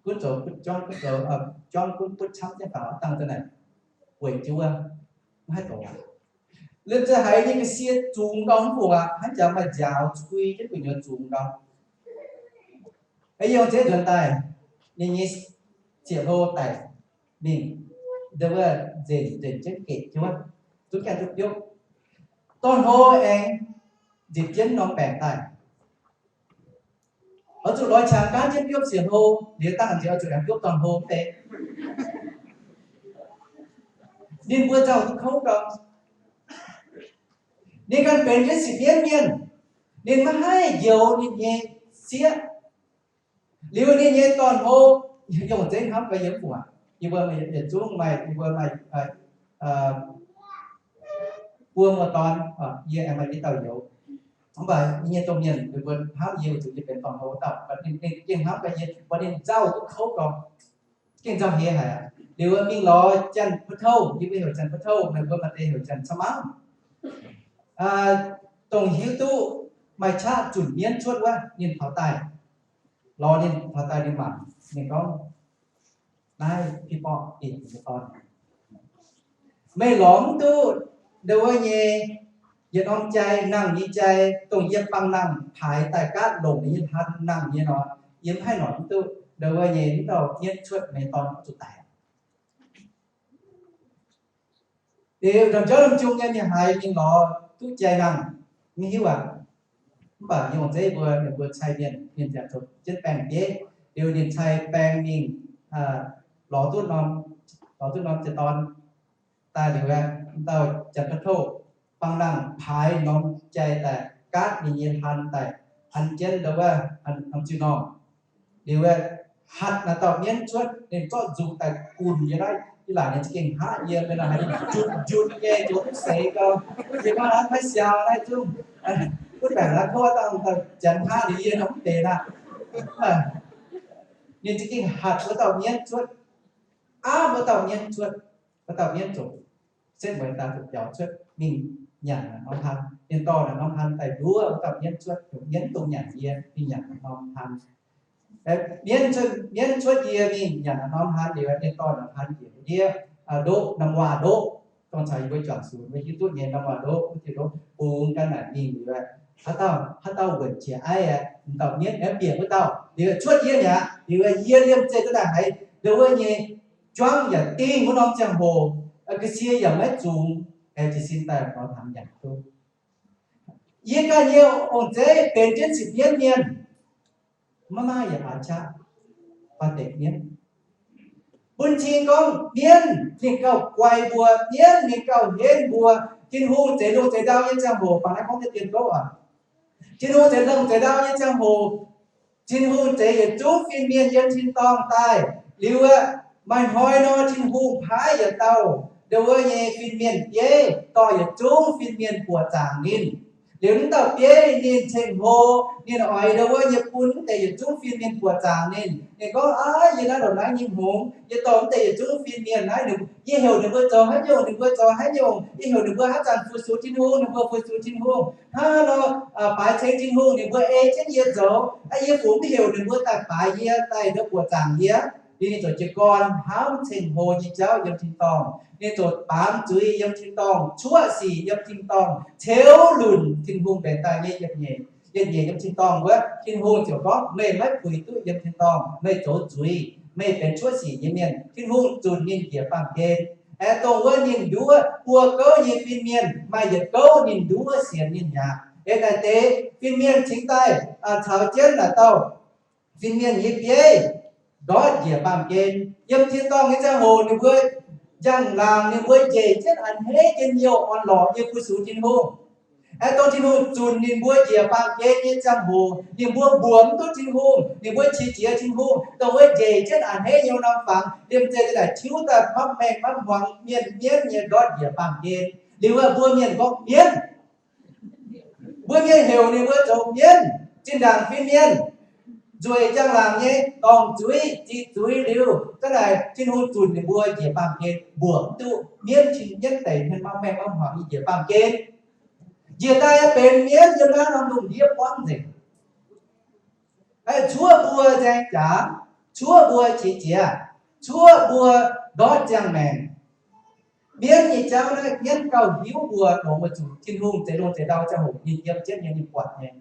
Gunv zoux butv juangv, gunv zoux juangv, gunv butv camv jienv faaux, aav dangh daaih naaic weic jienv wuov, maiv haih doqc. Liemh zeih haiz nyei ga'sie zungx gau mv bungx aqv, hnangv jaax maaih nziaaux cui jienv gu'nyuoz zungx gau. Yie ong-zeiv nzuonx daaih, ninh nyei ziec hlo daic mingh, ndau wuov nzenc nzenc jienv geqc jienv wuov, zungv gaengh duqv biopv. Dorn-hlo aengx nzipc jienv norm baengc daaih. Oix zuqc lorz qangx gaanv jienv biopv ziec hlo, liuz dangh nziex oix zuqc aengx biopv dorn-hlo deix. Ninh mbuo nzauh duqv kouv gau. Ninh ganh benx jienv sipv mienv mienh, ninh maiv haih njoux ninh nyei sieqv. Liuz ninh nyei dorn-hlo, yungh zeiv hnamv gau yiem mv baac yie mbuo maaih yietc zungv maaih, yie mbuo maaih buo muoz-dorn, yie aengx maaih i dauh youz. Mv baac yie nyei domh mienh ninh mbuo hnamv yie weic zuqc yie benx dorn-hlo dauh, ninh gengh hnamv gau yie, mv baac ninh nzauh duqv kouv gau, gengh nzauh heix haic aqv. Liuz mingh lorz Janx-Ba'touv, yie mbuo heuc Janx-Ba'touv, meih mbuo maaih deix heuc Janx-Camv-Mangv, dongh hiuv duqv maaih qaqv zunc mienv cuotv wuov, ninh taux daaih, lorz ninh taux daaih ninh mangc, ninh gorngv, naaiv Pi Borqv, ninh nyei dorn, meih lorz mv duqv ndau wuov nyei yietc norm jai, nangh nyei jai, dongh yie bangc nangh paaix daaih gaatv longc ninh nyei hlan nangh nyei nor, yie mv haih lorz mv duqv ndau wuov nyei mv dauh mienv cuotv, meih nyei dorn oix zuqc daic. Liuz ndorm jauv lomh jung nyei mienh haiz mingh lorz duqv jai nangh, mv hiuv aqv. Mv baac yungh zeiv mbuo, ninh mbuo cai mienh, mienh ziangh zuqc jienv baeng bieiv, liuz ninh cai baeng mingh lorz duqv norm, lorz duqv norm jai-dorn daaih liuz, dauh Janx-Ba'touv bangc nangh paaix norm jai daaih gaatv ninh nyei hlan daaih, an jienv ndau wuov, an ziuh normh. Liuz, hatc naaiv dauh mienv cuotv, ninh zorqv nzuqc daaih gunx yiem naaiv, yie laaic ninh za'gengh hngaqv yie, mv baac naaiv haiz ninh njunc njunc nyei, njunc mv seix gau. Yie gorngv naaiv maiv siau naaiv zungv, butv baengc naaiv tov dangh janx hngaqv liuz yie nor mv deix aqv. Ninh za'gengh hatc wuov dauh mienv cuotv, aapv wuov dauh mienv cuotv, wuov dauh mienv zuqc setv mueiz daaih zuqc biaux cuotv mingh nyanc naaic norm hlan. Ninh dorh naaic norm hlan daaih nduov wuov dauh mienv cuotv, mienv dongh nyanc yie mingh nyanc naaic norm hlan. Mienv cuotv, mienv cuotv yie mingh nyanc naaic norm hlan liuz, ninh dorh naaic hlan njiec ndiev ndoqv, norm waac-ndoqv, dongh caux yie mbuo juangc sunx mbuo hiuv duqv nyei norm waac-ndoqv, wuov diuh ndoqv bungx ganh naaic mingh liuz, haaix dauh, haaix dauh wuonc qiex aiv aqv, m'dauh mienv aengx bieqc wuov dauh liuz cuotv yie mi'aqv. Liuz yie liemh zeih daaih haiz ndau wuov nyei juangv yaac dingh wuov norm ziangh hoc, ga'sie yaac maiv zungx, jiez sin daaih lorz hnaangx nyanc duqv. Yie ganh nyei ong-zeiv benx jienv sipv mienv mienh, maiv maaih yaac aax qaqv, baac deix mienv. Bun cing gorngv mienv ninh gauh guai mbuo, mienv ninh gauh henv mbuo. Tin-Hungh zeix lungh zeix ndau nyei ziangh hoc, baac naaiv gorngv deix dien gouv aac. Tin-Hungh zeix lungh zeix ndau nyei ziangh hoc, Tin-Hungh zeix yietc zungv fin-mienh yiem tin-dorngh daaih. Liuz aeqv, maaih hnoi nor Tin-Hungh paaiv yietc dauh ndau wuov nyei fin-mienh bieiv dorh yietc zungv fin-mienh buoqc zaangc ninh. Liuz mv dauh bieiv ninh ceng-hlo, ninh oix ndau wuov nyei bun mv deix yietc zungv fin-mienh buoqc zaangc ninh. Ninh gorngv, aav, yie naaiv ndongc naaiv nyei hngongx, yie dorh mv deix yietc zungv fin-mienh naaiv, yie heuc ninh mbuo zoux haaix nyungc, ninh mbuo zoux haaix nyungc, yie heuc ninh mbuo haaix zanc fu-sux Tin-Hungh, ninh mbuo fu-sux Tin-Hungh. Hnangv nor baaix ceng Tin-Hungh, ninh mbuo ei jienv yie zoux, yie fungc mv heuc ninh mbuo daaih baaix yie, daaih ndau buoqc zaangc yie. Liuz ninh ziouc jiez gorn hnamv ceng-hlo nyei jauv yiem tin-dorngh. Ninh ziouc baamz zuiz yiem tin-dorngh, cuoqv sic yiem tin-dorngh, ceux lunc Tin-Hungh mbenc daaih nyei yietc nyeic, yietc nyeic yiem tin-dorngh wuov. Tin-Hungh ziouc gorngv, meih maiv puix duqv yiem tin-dorngh, meih zoux zuiz, meih benx cuoqv sic nyei mienh. Tin-Hungh zunc ninh njiec baamh gen. Aeqv, dongh wuov ninh nduov buo gouv nyei fin-mienh, maaih yietc gouv ninh nduov sienx ninh mi'aqv. Eix naaic deix fin-mienh cingx daaih caux jienv naaic dauh fin-mienh nyei bieiv ndortv njiec baamh gen. Yiem tin-dorngh nyei ziangh hoc ninh mbuo njang-laangc ninh mbuo njiec jienv a'hneiv jienv youh orn-lorqc nyei fu-sux Tin-Hungh. Aeqv, dongh Tin-Hungh zunc ninh mbuo njiec baamh gen nyei ziangh hoc, ninh mbuo mbuox mv duqv Tin-Hungh, ninh mbuo qiex jiez Tin-Hungh, dongh wuov njiec jienv a'hneiv youh norm fangx, liemh zeih daaih tiuv daaih mapv maengh mapv hmuangx, mienh mienv nyei ndortv njiec baamh gen. Liuz aeqv, mbuo mienh gorngv mienv. Mbuo mienh heuc ninh mbuo zoux mienv. Zinh ndaangc fin-mienh nzueic njang-laangc nyei dorngc zuiz, ziqc zuiz liuz, za'naaic Tin-Hungh zunc ninh mbuo njiec baamh gen mbuoqc mv duqv mienv, cing mienv deic mienh mapv maengh mapv hmuangx nyei njiec baamh gen. Njiec daaih benx mienv yiem naaiv norm lungh ndiev buangv nzengc. Cuoqv mbuo nzaeng jaax, cuoqv mbuo qiex jiez, cuoqv mbuo ndortv ziangh maengc. Mienv nyei jauv naaiv, mienv gauh hiuv mbuo longx weic zuqc Tin-Hungh zeix lungh zeix ndau ziangh hoc ninh yiem jienv nyei, ninh buatc nyei.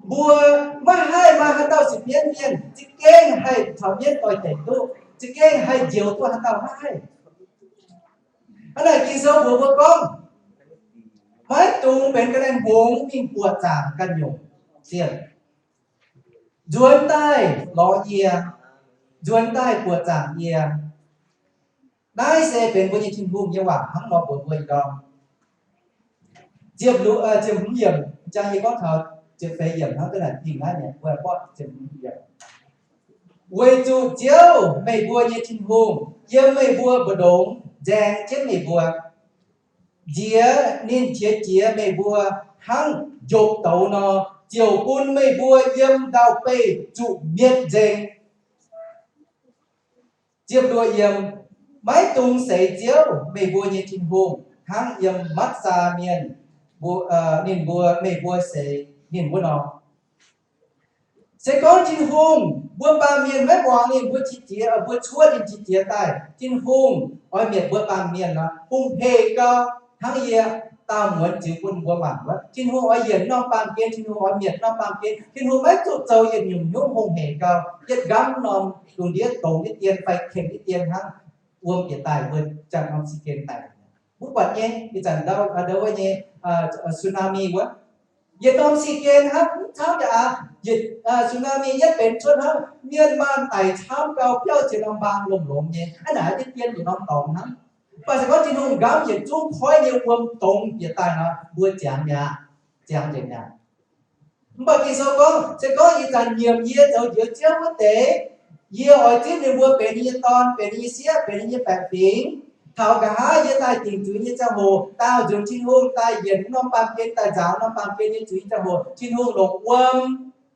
Mbuo maiv haih maaih haaix dauh sipv mienv mienh za'gengh haih caux mienv doix-dekc duqv, za'gengh haih njoux duqv haaix dauh, maiv haih. Hnangv naaic Ging-Sou mbuox mbuo gorngv, maiv dungx benx ga'naaiv hngongx mingh buoqc zaangc ganh nyungc. Nzuonx daaih lorz yie, nzuonx daaih buoqc zaangc yie. Naaiv se benx mbuo nyei Tin-Hungh nyei waac hnangv nor mbuox mbuo ih ndorm. Ziepc lu, ziepc hmz yiemc, jang yie gorngv taux ziepc feix yiemc hnangv, da'naaic dingh naaiv mi'aqv, weic zuqc Ziouv, meih mbuo nyei Tin-Hungh, yiem meih mbuo mbu'ndongx nzaeng jienv meih mbuo, nziex ninh qiex jiez meih mbuo hnangv njopv douz nor, ziouc bun meih mbuo yiem ndau-beih zuqc mietc nzengc. Ziepc luoqc yiemc, maiv dungx seix Ziouv, meih mbuo nyei Tin-Hungh, hnangv yiem Matv^saa Mienh, ninh mbuo, meih mbuo seix ninh wuov nor. Se gorngv Tin-Hungh, mbuo baamh mienh maiv muangx ninh, mbuo qiex jiez, mbuo cuotv ninh qiex jiez daaih, Tin-Hungh oix mietc mbuo baamh mienh nor, hungh hec gau, hnangv yie daauh muonz ziux bun mbuo mangc wuov. Tin-Hungh oix yienc norm baamh gen, Tin-Hungh oix mietc norm baamh gen. Tin-Hungh maiv zuqc zoux yietc nyungc hnyouv hungh hec gau, yietc nqamv norm lungh ndiev dongz jienv dien fai kengx jienv dien hnangv wuom bieqc daaih mbuo janx norm si gen daic. Mbuo buatc nyei, ih zanc ndau, ndau wuov nyei tsunami wuov, yietc norm si gen hnangv, mv camv yaac aqv, yietc tsunami yietv benx cuotv hnangv, mienh maanh daic camv gau, biauv ziex norm mbaang longx-longx nyei, hnangv naaic dien dien yietc norm dorngx hnangv. Mv baac se gorngv Tin-Hungh nqamv yietc zungv koiv nyei wuom dongz bieqc daaih nor, mbuo ziangx mi'aqv, ziangx nzengc mi'aqv. Mv baac Ging-Sou gorngv, se gorngv ih zanc nyiemc yie zoux njoux Ziouv wuov deix, yie oix zipv ninh mbuo benx yie nyei dorn, benx yie nyei sieqv, benx yie nyei baeqc fingx. Taux nqa'haav yie daaih dingc zuiz nyei ziangh hoc, daauh nzunc Tin-Hungh daaih yienc norm baamh gen, daaih nzaaux norm baamh gen nyei zuiz nyei ziangh hoc, Tin-Hungh longc wuom,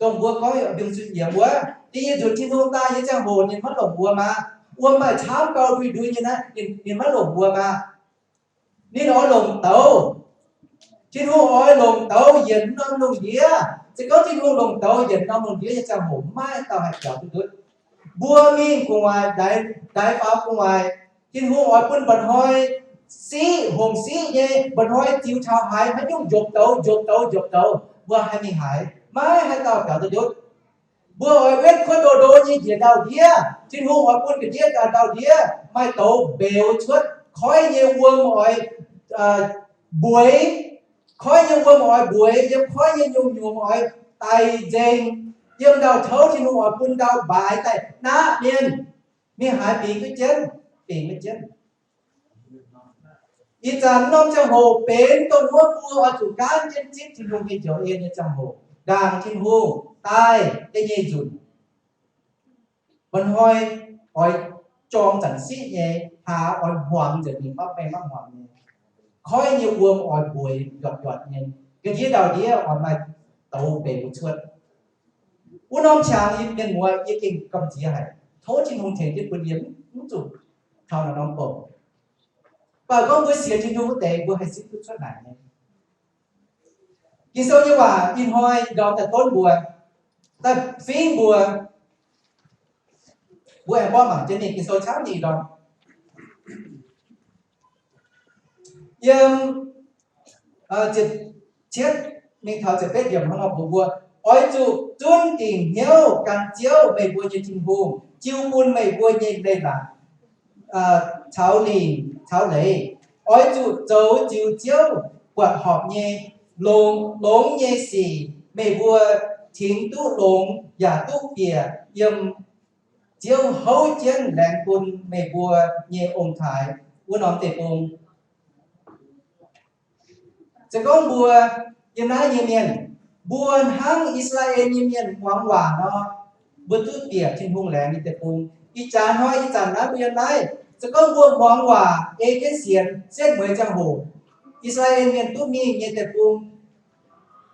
dongh mbuo gorngv yaac mbiungc zunh yiemx wuov. Da'nyeic nzunc Tin-Hungh daaih nyei ziangh hoc ninh maiv longc wuom aqv. Wuom maaih camv gau ndui-ndui nyei naaiv, ninh maiv longc wuom aqv. Ninh oix longc douz. Tin-Hungh oix longc douz yienc norm lungh ndiev. Se gorngv Tin-Hungh longc douz yienc norm lungh ndiev nyei ziangh hoc, maiv dauh haih biaux duqv ndutv. Mbuo mingh gu'nguaaic, ndaix faaux gu'nguaaic, Tin-Hungh oix bun mba'hnoi siqv, hongc siqv nyei, mba'hnoi ziux taux haaix, haaix nyungc njopc douz, njopc douz, njopc douz, mbuo haih mingh haaix, maiv haaix dauh biaux duqv ndutv. Mbuo oix wetv kuotv ndo ndo nyei njiec ndau-ndiev, Tin-Hungh oix bun ga'ndiev ndau-ndiev maaih douz mbeux cuotv, koiv nyei wuom oix mbueix, koiv nyei wuom oix mbueix, yiem koiv nyei nyungc-nyungc oix daic nzengc. Yiem ndau-touv Tin-Hungh oix bun ndau mbaaix daaih naqv mienh. Mingh haaix bingx duqv jienv, bingx duqv jienv. Ih zanc norm ziangh hoc benx dongh wuov mbuo oix zuqc gaanv jienv zipv Tin-Hungh nyei njoux en nyei ziangh hoc, ndaangc Tin-Hungh daaih da'nyeic nzunc. Mba'hnoi oix jorng zanc siqv nyei, hlaax oix hmuangx nzengc mingh, maiv mengh maiv hmuangx nyei. Koiv nyei wuom oix mbueix ndortv ndortv nyei. Ga'ndiev ndau-ndiev oix maaih douz mbeux cuotv. Wuov norm qangx yie mienh muoz, yie gengh gamh nziex haic. Tov Tin-Hungh tengx jienv bun yie mv zuqc taux naaiv norm bouc. Mv baac gorngv mbuo sienx Tin-Hungh wuov deix, mbuo haih zipv duqv cuotv naaic nyei. Ging-Sou nyei waac ih hnoi ndorm daaih donv mbuo, daaih fingx mbuo. Mbuo aengx mborqv mangc jienv ninh Ging-Sou camv nyei ndorm. Yiem ziepc cietv mingh taux ziepc betv yiemc hnangv nor mbuox mbuo, oix zuqc zunv dingc hnyouv gan Ziouv, meih mbuo nyei Tin-Hungh, jiu bun meih mbuo nyei leiz-latc caux lingc caux leiz. Oix zuqc zoux ziux Ziouv buatc horpc nyei, longx, longx nyei sic. Meih mbuo tingx duqv longx yaac duqv bieqc yiem Ziouv houv jienv laengz bun meih mbuo nyei ong-taaix wuov norm deic-bung. Se gorngv mbuo yiem naaiv nyei mienh, mbuo hnangv I^saa^laa^en nyei mienh muangx waac nor, mbuo duqv bieqc Tin-Hungh laengz nyei deic-bung. Ih jaax hnoi ih zanc naaiv mbuo yiem naaiv, se gorngv mbuo muangx waac ei jienv sienx setv mueiz ziangh hoc, I^saa^laa^en mienh duqv mingh nyei deic-bung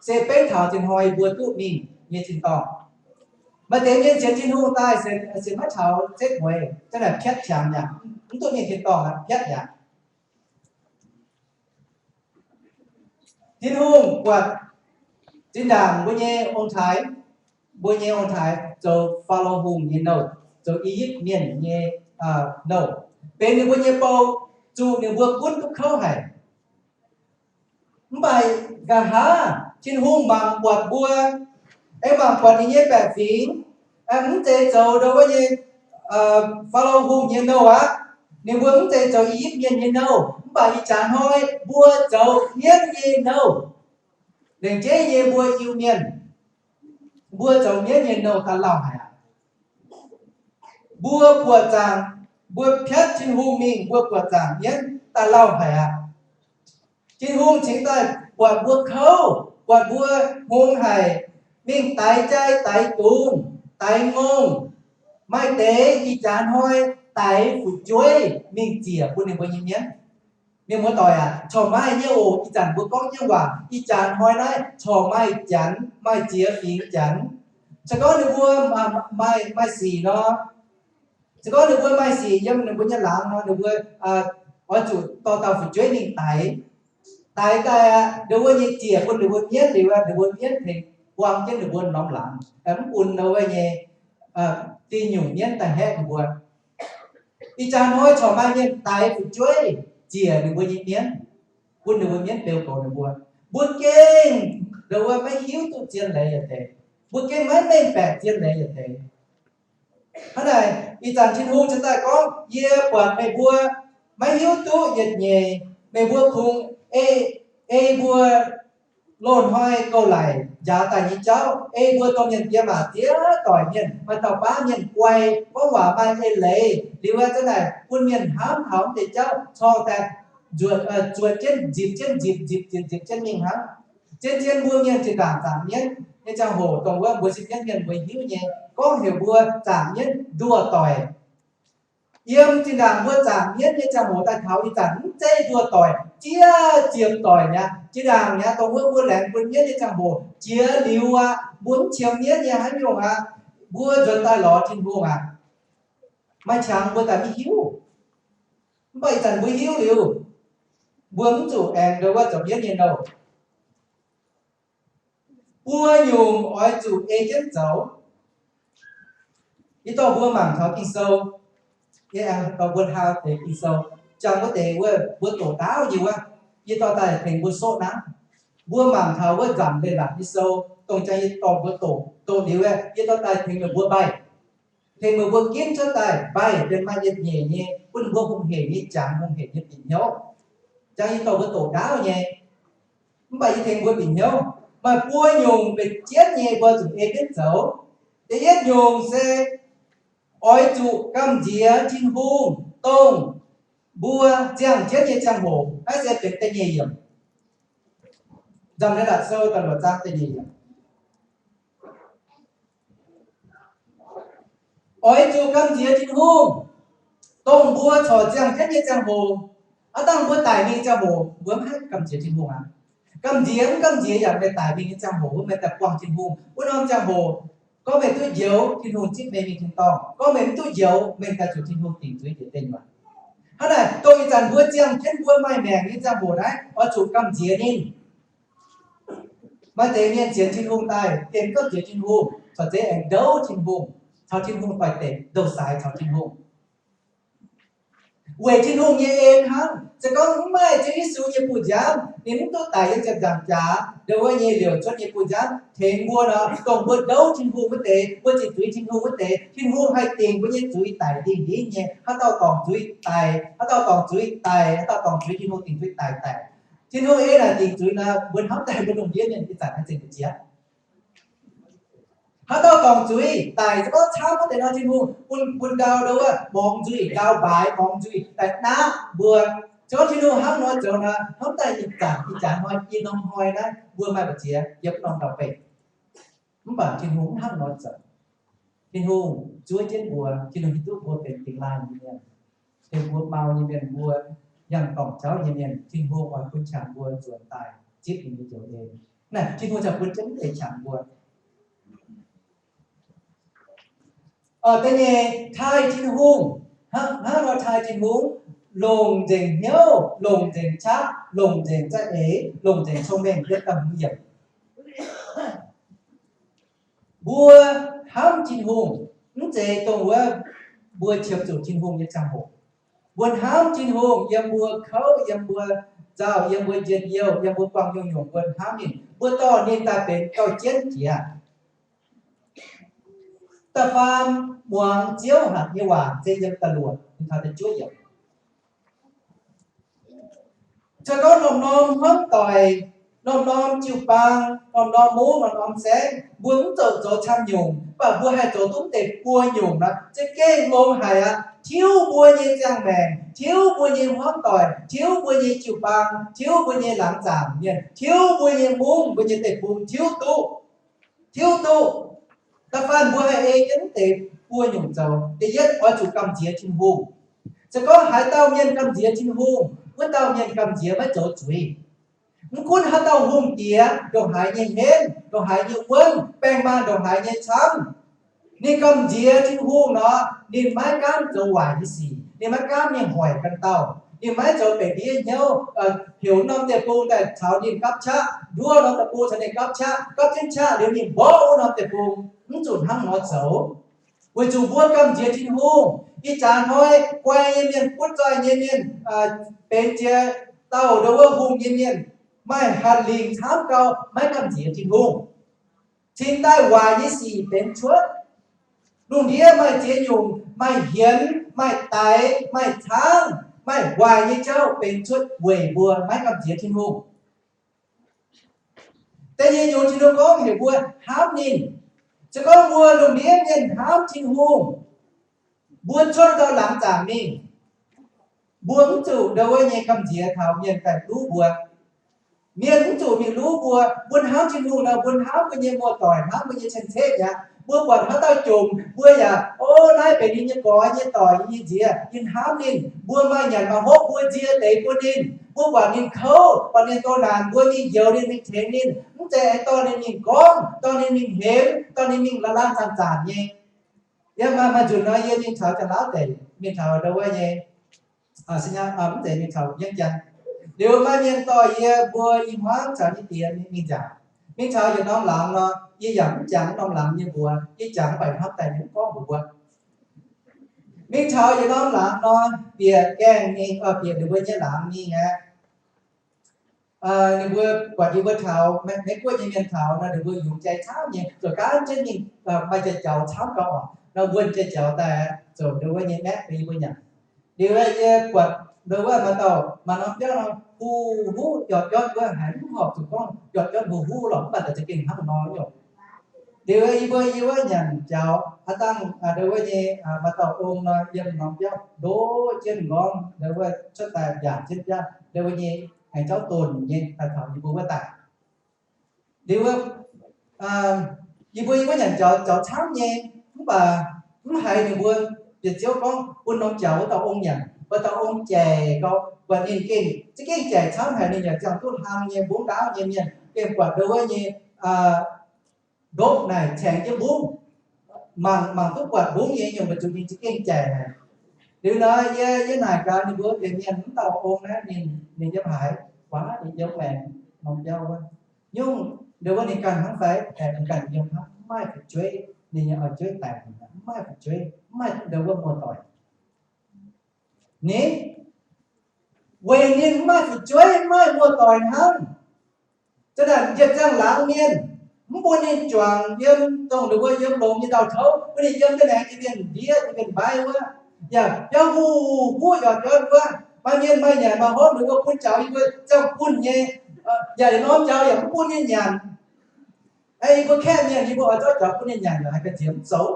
se beiv taux tien hnoi mbuo duqv mingh nyei tin-dorngh. Maaih deix mienh sienx Tin-Hungh daaih se, se maiv taux setv mueiz, zanc naaic piatv qangx yaac mv duqv mingh tin-dorngh aqv, piatv yaac. Tin-Hungh buatc zinh ndaangc mbuo nyei ong-taaix, mbuo nyei ong-taaix zoux Faalo Hungh nyei nouh, zoux I^yipv Mienh nyei nouh, benx ninh mbuo nyei bou, zuqc ninh mbuo gunv duqv kouv haic. Mv baac nqa'haav Tin-Hungh mangc buatc mbuo, aengx mangc buatc ninh nyei baeqc fingx, mv zeiz zoux ndau wuov nyei Faalo Hungh nyei nouh aqv. Ninh mbuo mv zeiz zoux I^yipv Mienh nyei nouh. Mv baac ih jaax hnoi mbuo zoux mienv nyei nouh. Lengc jeiv nyei mbuo Iu-Mienh, mbuo zoux mienv nyei nouh daaih lauh haic aqv. Mbuo buoqc zaangc, mbuo piatv Tin-Hungh mingh, mbuo buoqc zaangc mienv daaih lauh haic aqv. Tin-Hungh cingx daaih buatc mbuo kouv, Buatc mbuo hngongx haic, mingh daix jai, daix dungz, daix ngongh, maaih deix ih jaax hnoi daix fu'jueiv mingh ziec bun ninh mbuo nyei mienv. Mienh muoz-doic aac, corc maaih nyei oc. Ih zanc mbuo gorngv jienv waac, ih jaax hnoi naaiv corc maaih janx, maaih ziex fingx janx. Se gorngv ninh mbuo maaih, maaih sic nor, se gorngv ninh mbuo maaih sic yiem ninh mbuo nyei laangz nor, ninh mbuo oix zuqc dorh dauh fu'jueiv mingh daix. Daix daaih aqv, ninh mbuo nyei ziec bun ninh mbuo mienv liuz, ninh mbuo mienv tengx buang jienv ninh mbuo norm laangz, mv bun ninh mbuo nyei fingx nyungc mienv daaih haeqv ninh mbuo. Ih jaax hnoi corc maaih mienh daix fu'jueiv ziec ninh mbuo nyei mienv, bun ninh mbuo mienv beu goux ninh mbuo. Mbuo gengh, ninh mbuo maiv hiuv duqv zien leiz yietc deix. Mbuo gengh maiv mengh baeqc zien leiz yietc deix. Hnangv naaic, ih zanc Tin-Hungh cingx daaih gorngv, yie buatc meih mbuo maiv hiuv duqv yietc nyeic, meih mbuo kungx ei, ei mbuo loz-hnoi gouv laic njaaux daaih nyei jauv, ei mbuo domh mienh diex maac ziex doic mienh, maaih dauh baav mienh guai, gorngv waac maaih eix leiz, liuz aeqv, zanc naaic bun mienh hnamv taux mv deix jauv, corc daaih nzuonx, zuotc jienv, nzipc jienv, nzipc, nzipc, nzipc, nzipc jienv mingh hnangv. Zien-zien mbuo mienh zinh ndaangc zaangc mienv nyei ziangh hoc, dongh wuov mbuo sipv jienv mienh mbuo hiuv nyei, gorngv heuc mbuo zaangc mienv nduoh doic. Yiem zinh ndaangc mbuo zaangc mienv nyei ziangh hoc daaih taux ih zanc mv zeiz nduoh doic, ziex ziepc doic mi'aqv. Zinh ndaangc mi'aqv, dongh wuov mbuo laengz bun mienv nyei ziangh hoc jiex liuz aqv, mbuo mv qiemx mienv nyei haaix nyungc aqv. Mbuo nzuonx daaih lorz Tin-Hungh aqv. Maaih qangx mbuo daaih mv hiuv. Mv baac ih zanc mbuo hiuv liuz, mbuo mv zuqc aengx ndo wuov zoux mienv nyei nouh. Buo nyungc oix zuqc ei jienv zoux. Yie dorh mbuo mangc taux Ging-Sou. Yie aengx dorh mbuo hlau deix Ging-Sou. Jangx wuov deix wuov mbuo doqc ndaauv nyei wuov, yie dorh daaih tengx mbuo soqv hnangv. Mbuo mangc taux wuov Nzamc Leiz-Latc Ging-Sou, dongh jangx yie dorh mbuo doqc, doqc liuz aeqv, yie dorh daaih tengx meih mbuo mbaih. Tengx meih mbuo ginv cuotv daaih mbaih benx maaih yietc nyeic nyei, bun mbuo hungh heic nyei jangx, hungh heic nyei bieqc hnyouv. Jangx yie dorh mbuo doqc ndaauv nyei. Mv baac yie tengx mbuo bieqc hnyouv. Maaih buo nyungc benx jienv nyei mbuo zuqc ei jienv zoux. Da'yietv nyungc se oix zuqc gamh nziex Tin-Hungh dongh mbuo ziangh jienv nyei ziangh hoc. Naaiv se benx da'nyeic yiemc. Nzamc Leiz-Latc Sou da'luoqc zaang da'nyeic yiemc. Oix zuqc gamh nziex Tin-Hungh, dongh mbuo corc ziangh jienv nyei ziangh hoc. Aav dangh mbuo daic mingh ziangh hoc, mbuo mv haih gamh nziex Tin-Hungh aqv. Gamh nziex mv gamh nziex yaac meih daic mingh nyei ziangh hoc, wuov meih daaih buangh Tin-Hungh. Wuov norm ziangh hoc, gorngv meih duqv njoux, Tin-Hungh zipv meih mingh tin-dorngh. Gorngv meih mv duqv njoux, meih daaih zuqc Tin-Hungh dingc zuiz njiec deic nyuoqc. Hnangv naaic, dongh ih zanc mbuo ziangh jienv mbuo maaih maengc nyei ziangh hoc naaiv, oix zuqc gamh nziex ninh. Maaih deix mienh sienx Tin-Hungh daaih, gengh gamh nziex Tin-Hungh, corc zeiz aengx ndouv Tin-Hungh, caux Tin-Hungh doix-dekc, ndouh saaix caux Tin-Hungh. Weic Tin-Hungh nyei en hnangv. Se gorngv mv maaih Ziouv Yesu nyei bun nziaamv, ninh mv duqv daic yiem ziepc nzaangc jaax, ndo wuov nyei liouc cuotv nyei bun nziaamv tengx mbuo nor, dongh mbuo ndouv Tin-Hungh wuov deix, mbuo zinh zuiz Tin-Hungh wuov deix, Tin-Hungh haih dingc mbuo nyei zuiz daic ndingh-ndingv nyei. Haaix dauh dorngc zuiz daic, haaix dauh dorngc zuiz daic, haaix dauh dorngc zuiz, Tin-Hungh dingc zuiz daic daic. Tin-Hungh ei naaic dingc zuiz nor, mbuo hnamv daaih mbuo lungh ndiev mienh ih zanc haih zengc mbu'ziex. Haaix dauh dorngc zuiz daic, se gorngv camv wuov deix nor, Tin-Hungh bun, bun ndau ndo wuov borngz nzuih, ndau mbaaix borngz nzuih daaih naqv mbuo. Se gorngv Tin-Hungh hnangv nor zoux nor, hnamv daaih ih zanc, ih jaax hnoi, ih norm hnoi naaiv mbuo maaih mbu'ziex yiem norm ndau-beih. Mv baac Tin-Hungh mv hnangv nor zoux. Tin-Hungh zuov jienv mbuo, Tin-Hungh hiuv duqv mbuo benx dingh laanh nyei mienh, benx mbuo mau nyei mienh, mbuo yangh dorngc jauv nyei mienh. Tin-Hungh oix bun qangx mbuo nzuonx daaih zipv ninh nyei njoux en. Naaiv Tin-Hungh ziouc bun jienv mv deix qangx mbuo. Da'nyeic, taaih Tin-Hungh. Hnangv, hnangv nor taaih Tin-Hungh, longc nzengc hnyouv, longc nzengc qaqv, longc nzengc za'eix, longc nzengc cong-mengh, yietc da'hmz yiemc. Mbuo hnamv Tin-Hungh, mv zeiz dongh wuov mbuo qiemx zuqc Tin-Hungh nyei ziangh hoc. Mbuo hnamv Tin-Hungh yiem mbuo kouv, yiem mbuo nzauh, yiem mbuo njien-youh, yiem mbuo buangh nyungc-nyungc mbuo hnamv ninh. Mbuo dorh ninh daaih benx gauh jienv jiex. Da'faam muangx Ziouv hatc nyei waac se yiem da'luoqc taux da'juov yiemc. Se gorngv norm-norm hmuangv doic, norm-norm jiu-baang, norm-norm mungv, norm-norm saengv, mbuo mv zoux zoux camv nyungc, mv baac mbuo haih zoux duqv deix buo nyungc nor, za'gengh longx haic aqv. tiuv mbuo nyei ziangh maengc, tiuv mbuo nyei hmuangv doic, tiuv mbuo nyei jiu-baang, tiuv mbuo nyei laangz zaangc mienh, tiuv mbuo nyei mungv, mbuo nyei deic-bung, tiuv duqv, tiuv duqv. Da'faanh mbuo haih ei jienv deix buo nyungc zoux. Da'yietv, oix zuqc gamh nziex Tin-Hungh. Se gorngv haaix dauh mienh gamh nziex Tin-Hungh, wuov dauh mienh gamh nziex maiv zoux zuiz. Mv gunv haaix dauh hungh diex, ndongc haaix nyei henv, ndongc haaix nyei wuonv, baeng maanh ndongc haaix nyei camv, ninh gamh nziex Tin-Hungh nor, ninh maiv gaamv zoux waaic nyei sic, ninh maiv gaamv mingh hoic ganh dauh, ninh maiv zoux beic ndiev hnyouv, heuc norm deic-bung daaih caux ninh gapv qaqv, nduov norm deic-bung caux ninh gapv qaqv, gapv jienv qaqv liuz ninh mborqv wuov norm deic-bung, mv zuqc hnangv nor zoux. Weic zuqc mbuo gamh nziex Tin-Hungh. Ih jaax hnoi guai nyei mienh, butv zoih nyei mienh, benx jiex dauh ndo wuov hungh nyei mienh, maaih hatc lingc camv gau, maiv gamh nziex Tin-Hungh. Cingx daaih waaic nyei sic benx cuotv. Lungh ndiev maaih ziex nyungc, maaih hienx, maaih daix, maaih caangv, maaih waaic nyei jauv benx cuotv weic mbuo maiv gamh nziex Tin-Hungh. Da'nyeic nyungc, Tin-Hungh gorngv heuc mbuo hnamv ninh. Se gorngv mbuo lungh ndiev mienh hnamv Tin-Hungh, mbuo cuotv dauh laangz zaangc mingh, mbuo mv zuqc ndo wuov nyei gamh nziex taux mienh daaih luv mbuo. Mienh mv zuqc mingh luv mbuo. Mbuo hnamv Tin-Hungh nor, mbuo hnamv mbuo nyei muoz-doic, hnamv mbuo nyei cien-ceqv aqv. Mbuo buatc haaix dauh jomc, mbuo yaac, o, naaiv benx ninh nyei gorx, nyei doic, nyei nziex, yie hnamv ninh. Mbuo maaih nyanc maaih hopv, mbuo nzie deix bun ninh. Mbuo buatc ninh kouv, buatc ninh doh naanc, mbuo mingh njoux ninh, mingh tengx ninh, mv zeiz aengx dorh ninh mingh gorngv, dorh ninh mingh hemx, dorh ninh mingh laanh laanh zanc zanc nyei. Yiem maaih nzunc nor yie mingh taux Janx-Laauv deic, mingh taux ndo wuov nyei, mv zeiz, mingh taux Vieng Jang. Liuz maaih mienh dorh yie mbuo i hmuangv caux yie diex mingh nziaauc. Mingh taux yietc norm laangz nor, yie yaac mv jangx norm laangz nyei mbuox, yie jangx mv baac hnamv daaih yie mv gorngv mbuox mbuo. Mingh taux yietc norm laangz nor, bieqc gaengh mingh, bieqc ninh mbuo nyei laangz mingh aqv. Ninh mbuo buatc yie mbuo taux, Meiv Guoqv nyei mienh taux nor, ninh mbuo yungz jai camv nyei, zuqc gaanv jienv mingh, maaih jai-jaux camv gau oc. Nor wuonh jai-jaux daaih, ziouc ndo wuov nyei maeqv bun yie mbuo nyanc. Liuz yie buatc ndo wuov maaih dauh maaih norm biauv nor, huv huv jotv jotv wuov, haiz mv horpc zuqc gorngv jotv jotv huv huv lorqc, mv baac daaih za'gengh hnangv nor nyei. Liuz yie mbuo yie wuov nyanc jaux, aav dangh ndo wuov nyei maaih dauh ong nor, yiem norm biauv ndoqv jienv nqorngv ndo wuov cuotv daaih mbiaangc jienv biauv ndo wuov nyei, aengx jauv donx nyei daaih taux yie mbuo wuov daaih. Liuz wuov, yie mbuo yie wuov nyanc jaux, jaux camv nyei, mv baac mv haiz ninh mbuo bieqc ziouv gorngv bun norm jaux wuov dauh ong nyanc. Wuov dauh ong jaic gau, buatc ninh gengh za'gengh jaic camv haic, ninh yaac ziangh duqv hlang nyei, mbungv ndaauv nyei mienh, gengh buatc ndo wuov nyei ndopv naaic caengx jienv mbungv. Mangc, mangc duqv buatc mbungv nyei nyungc, weic zuqc ninh za'gengh jaic haic. Liuz nor yie, yie naaic gaax ninh mbuo deix mienh, mv dauh ong naaiv ninh, ninh yiem haaix? Waac ninh yiem maengx norm biauv wuov. Nyungc ndo wuov ninh ganh hnangv fai? Aengx ninh ganh yiem hnangv, mv maaih fu'jueiv. Ninh nyei oix jueiv daix ninh, mv maaih fu'jueiv, mv maaih ndo wuov muoz-doic. Ninh, weic ninh mv maaih fu'jueiv, mv maaih muoz-doic hnangv. Za'naaic yietc ziangh laangz mienh mv bun ninh juangc yiem dongh ninh mbuo yiem longx nyei ndau-touv, bun ninh yiem da'naaiv jiex mienh ndiev, jiex mienh mbaiv wuov. Yaac biauv huv huv jotv jotv wuov, maaih mienh maaih nyanc maaih hopv, ninh mbuo bun jaux yie mbuo ziangh bunh nyei, yaac norm jaux yaac mv bun ninh nyanc. Yie mbuo kaeqv mienh, yie mbuo oix zorqv jaux bun ninh nyanc yaac haiz ga'nziex mv zoux.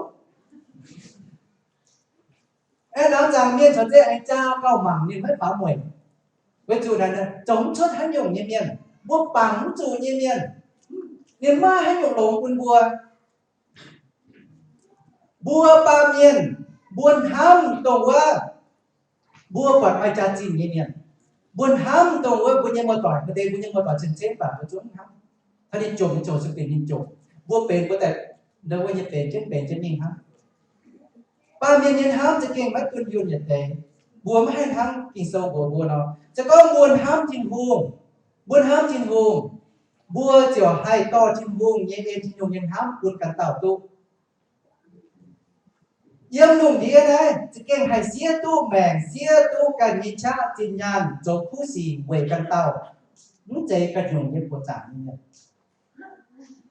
Aengx laangz zaangc mienh caux zeiz aengx jaa gauh mangc ninh maiv faaux mueic. Weic zuqc naaic zoux mv cuotv haaix nyungc nyei mienh, mbuo bangc mv zuqc nyei mienh, ninh maiv maaih haaix nyungc longx bun mbuo. Mbuo baamh mienh, mbuo hnamv dongh wuov mbuo buatc maaih jaax-zinh nyei mienh. Mbuo hnamv dongh wuov mbuo nyei muoz-doic, maaih deix mbuo nyei muoz-doic cien-ceqv baac mbuo zungv hnamv. Taux ninh jomc, ninh ziouc zuqc benx ninh jomc. Mbuo benx mbuo daaih ndo wuov nyei benx jienv benx jienv mingh hnangv. Baamh mienh nyei hnamv za'gengh maiv dunh yunh yietc deix. Mbuo maiv haih hnangv Ging-Sou mbuox mbuo nor. Se gorngv mbuo hnamv Tin-Hungh, mbuo hnamv Tin-Hungh, mbuo ziouc haih dorh Tin-Hungh nyei en, Tin-Hungh nyei hnamv bun ganh dauh duqv. Yiem lungh ndiev naaiv za'gengh haih siev duqv maengc, siev duqv ganh nyei qaqv zinh nyaanh zoux kuv sic weic ganh dauh, mv zeiz ganh nyungc nyei buoqc zaangc nyei mienh.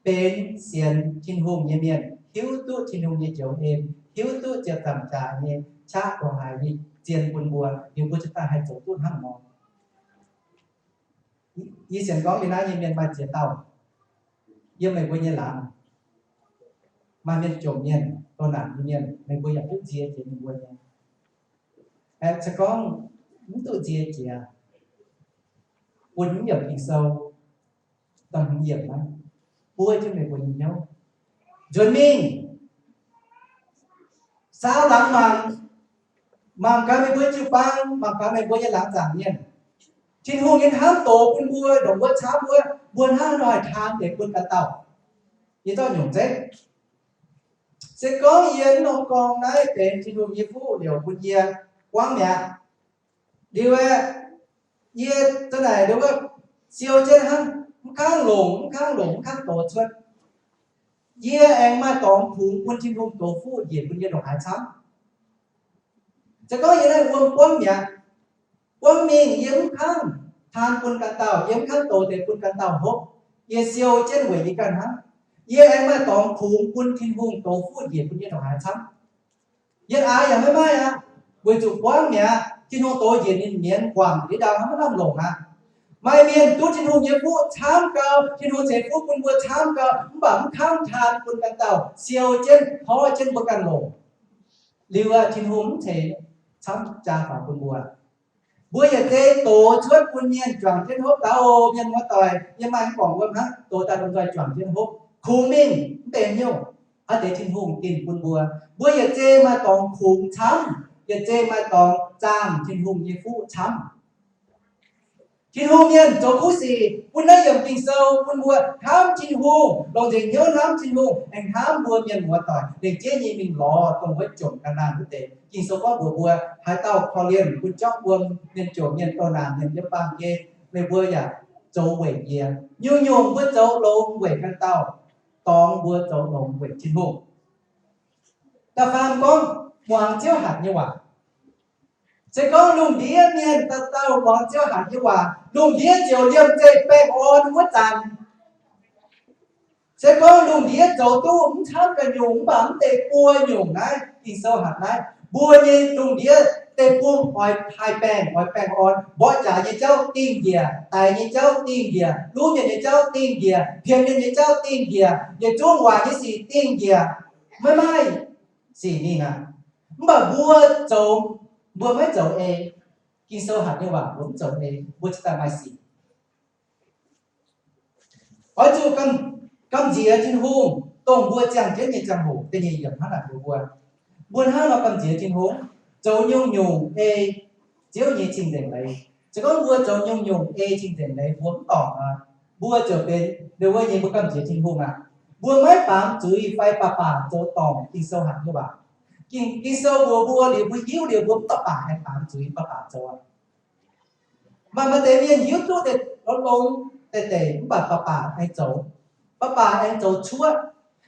Benx sienx Tin-Hungh nyei mienh hiuv duqv Tin-Hungh nyei njoux en, hiuv duqv ziepc nzaangc jaax nyei qaqv ndongc haaix nyei zien bun mbuo, liuz mbuo cingx daaih haih zoux duqv hnangv nor. Yie sienx gorngv yie naaiv nyei mienh maaih ziex dauh yiem meih mbuo nyei laangz. Maaih mienh jomc mienh, doh naanc nyei mienh, meih mbuo yaac duqv nzie jiex ninh mbuo nyei. Aeqv, se gorngv mv duqv nzie jiex, bun mv yiemc Ging-Sou, da'hmz yiemc naaiv, buov jienv meih mbuo nyei hnyouv. Nzuonx mingh saau laangz mangc, mangc gaax meih mbuo jiu-baang, mangc gaax meih mbuo nyei laangz zaangc mienh. Tin-Hungh nyei hnamv doz bun mbuo, ndongc wuov camv wuov, mbuo hnangv haaix nor haih taan deix bun ganh dauh. Yie zorqv nyungc zeiv. Se gorngv yie mv nor gorngv naaiv benx Tin-Hungh nyei fuqv liouc bun yie buangv mi'aqv. Liuz aeqv, yie za'naaic ndongc wuov siou jienv hnangv, mv kangv longc, mv kangv longc, mv kangv doz cuotv. Yie aengx maaih dorngx kungx bun Tin-Hungh doz fuqv njiec bun yie ndongc haaix camv. Se gorngv yie naaiv wuom buangv mi'aqv, buangv mingh yie mv kangv taan bun ganh dauh, yie mv kangv doz deix bun ganh dauh hopv, yie siou jienv weic yie ganh hnangv. Yie aengx maaih dorngx kungx bun Tin-Hungh doz fuqv njiec bun yie ndongc haaix camv. Yie aax yaac maiv maaih aqv, weic zuqc buangv mi'aqv. Tin-Hungh doz njiec ninh mienh guangc ndiev ndau hnangv maiv lamh longc aqv. Maaih mienh duqv Tin-Hungh nyei fuqv camv gau, Tin-Hungh ceix fuqv bun mbuo camv gau, mv baac mv kangv taan bun ganh dauh, siou jienv, hnov jienv mbuo ganh longc. Liuz aeqv, Tin-Hungh mv ceix camv jaa faaux bun mbuo. Mbuo yietc zei doz cuotv bun mienh juangc jienv hopv. Daaux mienh muoz-doic, yie maaih mv gorngv wuom hnangv, doz daaih lomh nzoih juangc jienv hopv. Kungx mingh mv benx hnyouv, a'deix Tin-Hungh dinh bun mbuo. Mbuo yietc zei maaih dorngx kungx camv, yietc zei maaih dorngx zaangh Tin-Hungh nyei fuqv camv. Tin-Hungh mienh zoux kuv sic bun naaiv yiemc Ging-Sou bun mbuo hnamv Tin-Hungh, longc nzengc hnyouv hnamv Tin-Hungh, aengx hnamv mbuo mienh muoz-doic lengc jeiv nyei mingh lorz dongh wuov jomc ga'naanh wuov deix. Ging-Sou gorngv mbuox mbuo, haaix dauh korv-lienh bun jauv wuom, mienh jomc mienh doh naanc mienh yiem baamh gen, meih mbuo yaac zoux weic yie. Nyungc-nyungc mbuo zoux longx weic ganh dauh, dorngx mbuo zoux longx weic Tin-Hungh. Da'faam gorngv muangx Ziouv hatc nyei waac. Se gorngv lungh ndiev mienh dauh dauh muangx Ziouv hatc nyei waac, lungh ndiev ziouc liemh zeih baengh orn wuov zanc. Se gorngv lungh ndiev zoux duqv mv camv ganh nyungc mv baac mv deix buo nyungc naaiv, Ging-Sou hatc naaiv, mbuo nyei lungh ndiev deic-bung oix haih baengh, oix baengh orn. Mborqv jaax nyei jauv dingh njiec, daix nyei jauv dingh njiec, luv mienh nyei jauv dingh njiec, pienx mienh nyei jauv dingh njiec, yietc zungv waaic nyei sic dingh njiec, maiv maaih sic mingh aqv. Mv baac mbuo zoux, mbuo maiv zoux ei. Ging-Sou hatc nyei waac mbuo mv zoux ei, mbuo cingx daaih maaih sic. Oix zuqc gamh, gamh nziex Tin-Hungh, dongh mbuo ziangh jienv nyei ziangh hoc da'nyeic yiemc hnangv naaic mbuox mbuo. Mbuo hnangv nor gamh nziex Tin-Hungh, zoux nyungc-nyungc ei Ziouv nyei cing-nzengc leiz. Se gorngv mbuo zoux nyungc-nyungc ei cing-nzengc leiz mbuo mv dorngc nor, mbuo ziouc benx ndongc wuov nyei mbuo gamh nziex Tin-Hungh aqv. Mbuo maiv baamz zuiz fai baac baac zoux dorngc Ging-Sou hatc nyei waac. Ging, Ging-Sou mbuox mbuo liuz, mbuo hiuv liuz, mbuo mv baac baac aengx baamz zuiz, baac baac zoux aqv. Maaih, maaih deix mienh hiuv duqv deix longx-longx deix deix mv baac baac baac aengx zoux, baac baac aengx zoux cuotv.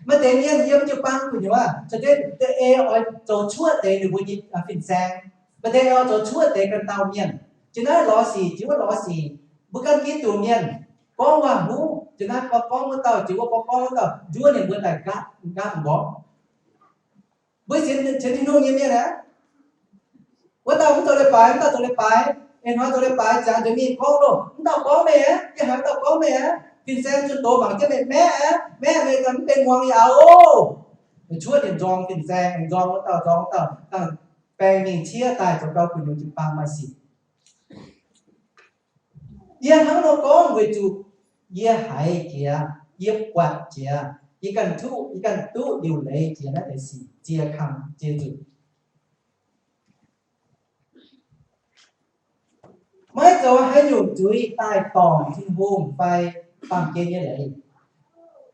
Maaih deix mienh yiem jiu-baang gu'nyuoz, caux deix, deix ei oix zoux cuotv deix ninh mbuo nyei fin-saeng. Maaih deix ei oix zoux cuotv deix ganh dauh mienh. Jiex naaiv lorz sic, jiex wuov lorz sic. Mbuo ganh Giduc mienh gorngv waac-huv, jiex naaiv gorngv, gorngv wuov dauh, jiex wuov gorngv, gorngv wuov dauh, njuov ninh mbuo daaih nqaapv, nqaapv m'nqorngv. Mbuo sienx, sienx Tin-Hungh nyei mienh aeqv, wuov dauh mv zoux leiz-baaix, wuov dauh zoux leiz-baaix, ih hnoi zoux leiz-baaix ziangx nzengc mingh gorngv loh, wuov dauh gorngv meih aeqv, yie haiz wuov dauh gorngv meih aeqv, fin-saeng zunh doz mangc jienv meih, maeqv aeqv, maeqv meih ganh mv benx muangx yaac oc. Cuotv ninh nzorng fin-saeng, nzorng wuov dauh, nzorng wuov dauh, dangh baeng mingh ciev daaih zoux gau gu'nyuoz jiu-baang maaih sic. Yie hnangv nor gorngv weic zuqc yie haiz jiex, yie buatc jiex, yie ganh duqv, yie ganh duqv liuc leiz jiex naaiv deix sic, ziex kang ziex nzunc. Maiv zoux haaix nyungc zuiz daaih dorngc Tin-Hungh fai baamh gen nyei leiz.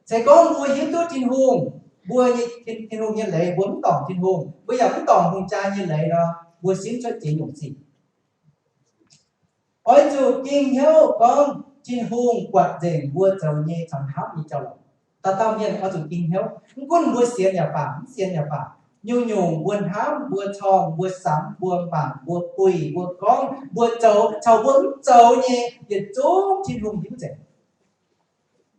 Se gorngv mbuo hiuv duqv Tin-Hungh, mbuo nyei Tin, Tin-Hungh nyei leiz, mbuo mv dorngc Tin-Hungh, mbuo yaac mv dorngc hungh jaa nyei leiz nor, mbuo simv cuotv ziex nyungc sic. Oix zuqc ging hnyouv gorngv Tin-Hungh buatc nzengc mbuo zoux nyei caux hnamv nyei jauv-louc. Dauh dauh mienh oix zuqc ging hnyouv, mv gunv mbuo sienx yaac baac, mv sienx yaac baac, nyungc-nyungc mbuo hnamv, mbuo corng, mbuo samx, mbuo mangc, mbuo buih, mbuo gorngv, mbuo zoux, caux mbuo mv zoux nyei, yietc zungv Tin-Hungh hiuv nzengc.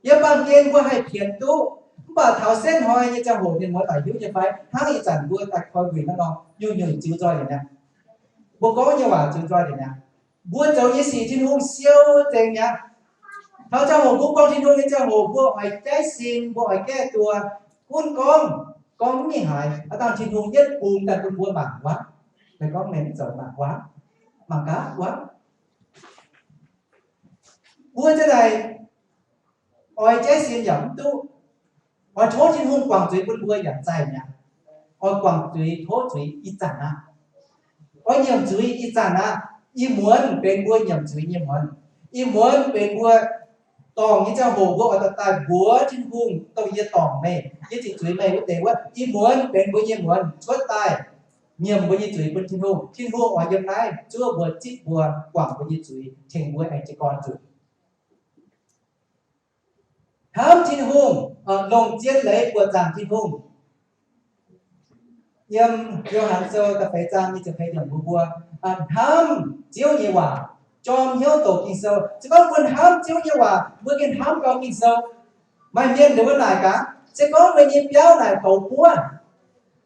Yiem baamh gen mbuo haih pienx duqv, mv baac taux setv hnoi nyei ziangh hoc mienh muoz-doic hiuv nyei fai? Hnangv ih zanc mbuo daaih koi nquinc hnangv nor, nyungc-nyungc ziux nzoih nyanc mi'aqv. Mbuo gorngv nyei waac ziux nzoih nyanc mi'aqv. Mbuo zoux nyei sic Tin-Hungh siou nzengc mi'aqv. Taux ziangh hoc mbuo buangh Tin-Hungh nyei ziangh hoc, mbuo oix jaiv sin, mbuo oix gaeqv duqv, gunv gorngv, gorngv mv mingh haaix, aav dangh Tin-Hungh yietv bungx daaih bun mbuo mangc wuov. Fai gorngv mienh mv zoux mangc waac, mangc gaax waac. Mbuo za'naaic oix jaiv sin yaac mv duqv. Oix tov Tin-Hungh guangc zuiz bun mbuo yaac zaih mi'aqv. Oix guangc zuiz tov zuiz ih zanc aqv. Oix nyiemc zuiz ih zanc aqv. Ih muonz benx mbuo nyiemc zuiz nyei muonz. Ih muonz benx mbuo dorngc nyei ziangh hoc mbuo oix dorh daaih mbuox Tin-Hungh, dongh yie dorngc meih, yie ziqc zuiz meih wuov deix wuov. Ih muonz benx mbuo nyei muonz cuotv daaih nyiemc mbuo nyei zuiz bun Tin-Hungh. Tin-Hungh oix yiem naaiv zuov mbuo, zipv mbuo, guangc mbuo nyei zuiz, tengx mbuo aengx jiez gorn nzunc. Hnamv Tin-Hungh, longc zien leiz buoqc zaangc Tin-Hungh. Yiem Yo^han Sou da'feix zaang nyic ziepc feix yiemc mbuox mbuo, hnamv Ziouv nyei waac, jorm hnyouv doqc Ging-Sou. Se gorngv mbuo hnamv Ziouv nyei waac, mbuo gengh hnamv gau Ging-Sou. Maaih mienh nduov naaic gaax, se gorngv meih nyei biauv naaic douz buov,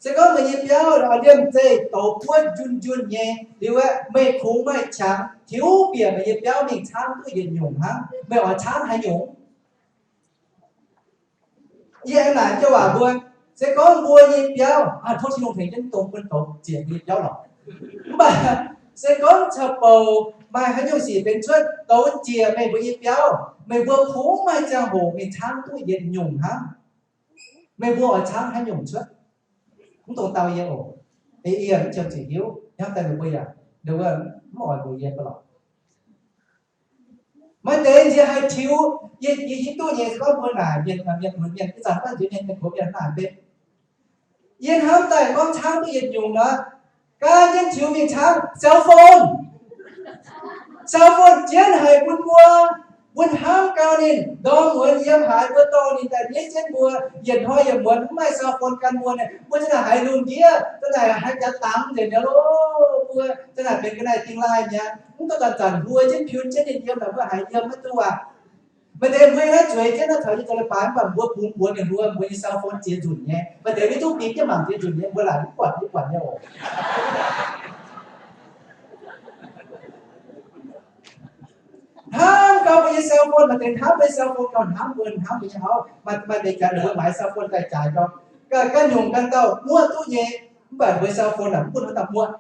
se gorngv meih nyei biauv liemh zeih douz buov njunh njunh nyei liuz aeqv, meih kungx maaih qangx tiux bieqc meih nyei biauv mingh caangv duqv yietc nyungc hnangv, meih oix caangv haaix nyungc? Yie aengx naaic jienv waac mbuo, se gorngv mbuo nyei biauv, tov Tin-Hungh tengx jienv dongh bun douz ziec mbuo nyei biauv lorqc. Mv baac se gorngv caux bouc maaih haaix nyungc sic benx cuotv douz ziec meih mbuo nyei biauv, meih mbuo kungx maaih ziangh hoc mingh caangv duqv yietc nyungc hnangv. Meih mbuo oix caangv haaix nyungc cuotv? Mv dungx dau yie oc. Yie mv qiemx zuqc hiuv, hnamv daaih meih mbuo yaac mv oix mbuox yie lorqc. Maaih deix nziex haih tiux, yie hiuv duqv nyei, se gorngv mbuo naaic mienh, mienh lunx mienh, ih zanc mv baac nziex mienh, mienh gox mienh naaic mbenc. Yie hnamv daaih gorngv caangv duqv yietc nyungc nor, gan jienv tiux mingh caangv cell phone. Cell phone jienv haic bun mbuo, mbuo hnamv gau ninh, ndorm muonz yiem haaix mbuo dorh ninh daaih ndiev jienv mbuo, yietc hnoi yietc muonz mv maaih cell phone gan mbuo, mbuo za'naaic haiz lungh ndiev, za'naaic haiz jaax dangx nzengc mi'aqv loh. Mbuo za'naaic benx ga'naaiv dingh laaih mi'aqv, mv duqv zanc-zanc hluo jienv piun jienv ninh yiem, naaic mbuo haiz yiem maiv duqv aqv. Maaih deix mbuo naaiv zueiz jienv naaiv taux yie zoux leiz-baaix mv baac mbuo bungx mbuox mienh mbuo, mbuo nyei cell phone ziex nzunc nyei. Maaih deix maiv duqv bingx jienv mangc ziex nzunc nyei, mbuo laaic mv buatc, mv buatc nyei oc. Hnamv gau mbuo nyei cell phone, maaih deix hnamv mbuo nyei cell phone gauh hnamv mbuo, hnamv mbuo nyei auv. Maaih, maaih deix jaax ninh mbuo maaiz cell phone daaih jaaix gau. Ganh, ganh nyungc ganh dauh muoqv duqv nyei, mv baac mbuo cell phone naaic mv bun haaix dauh muoqv.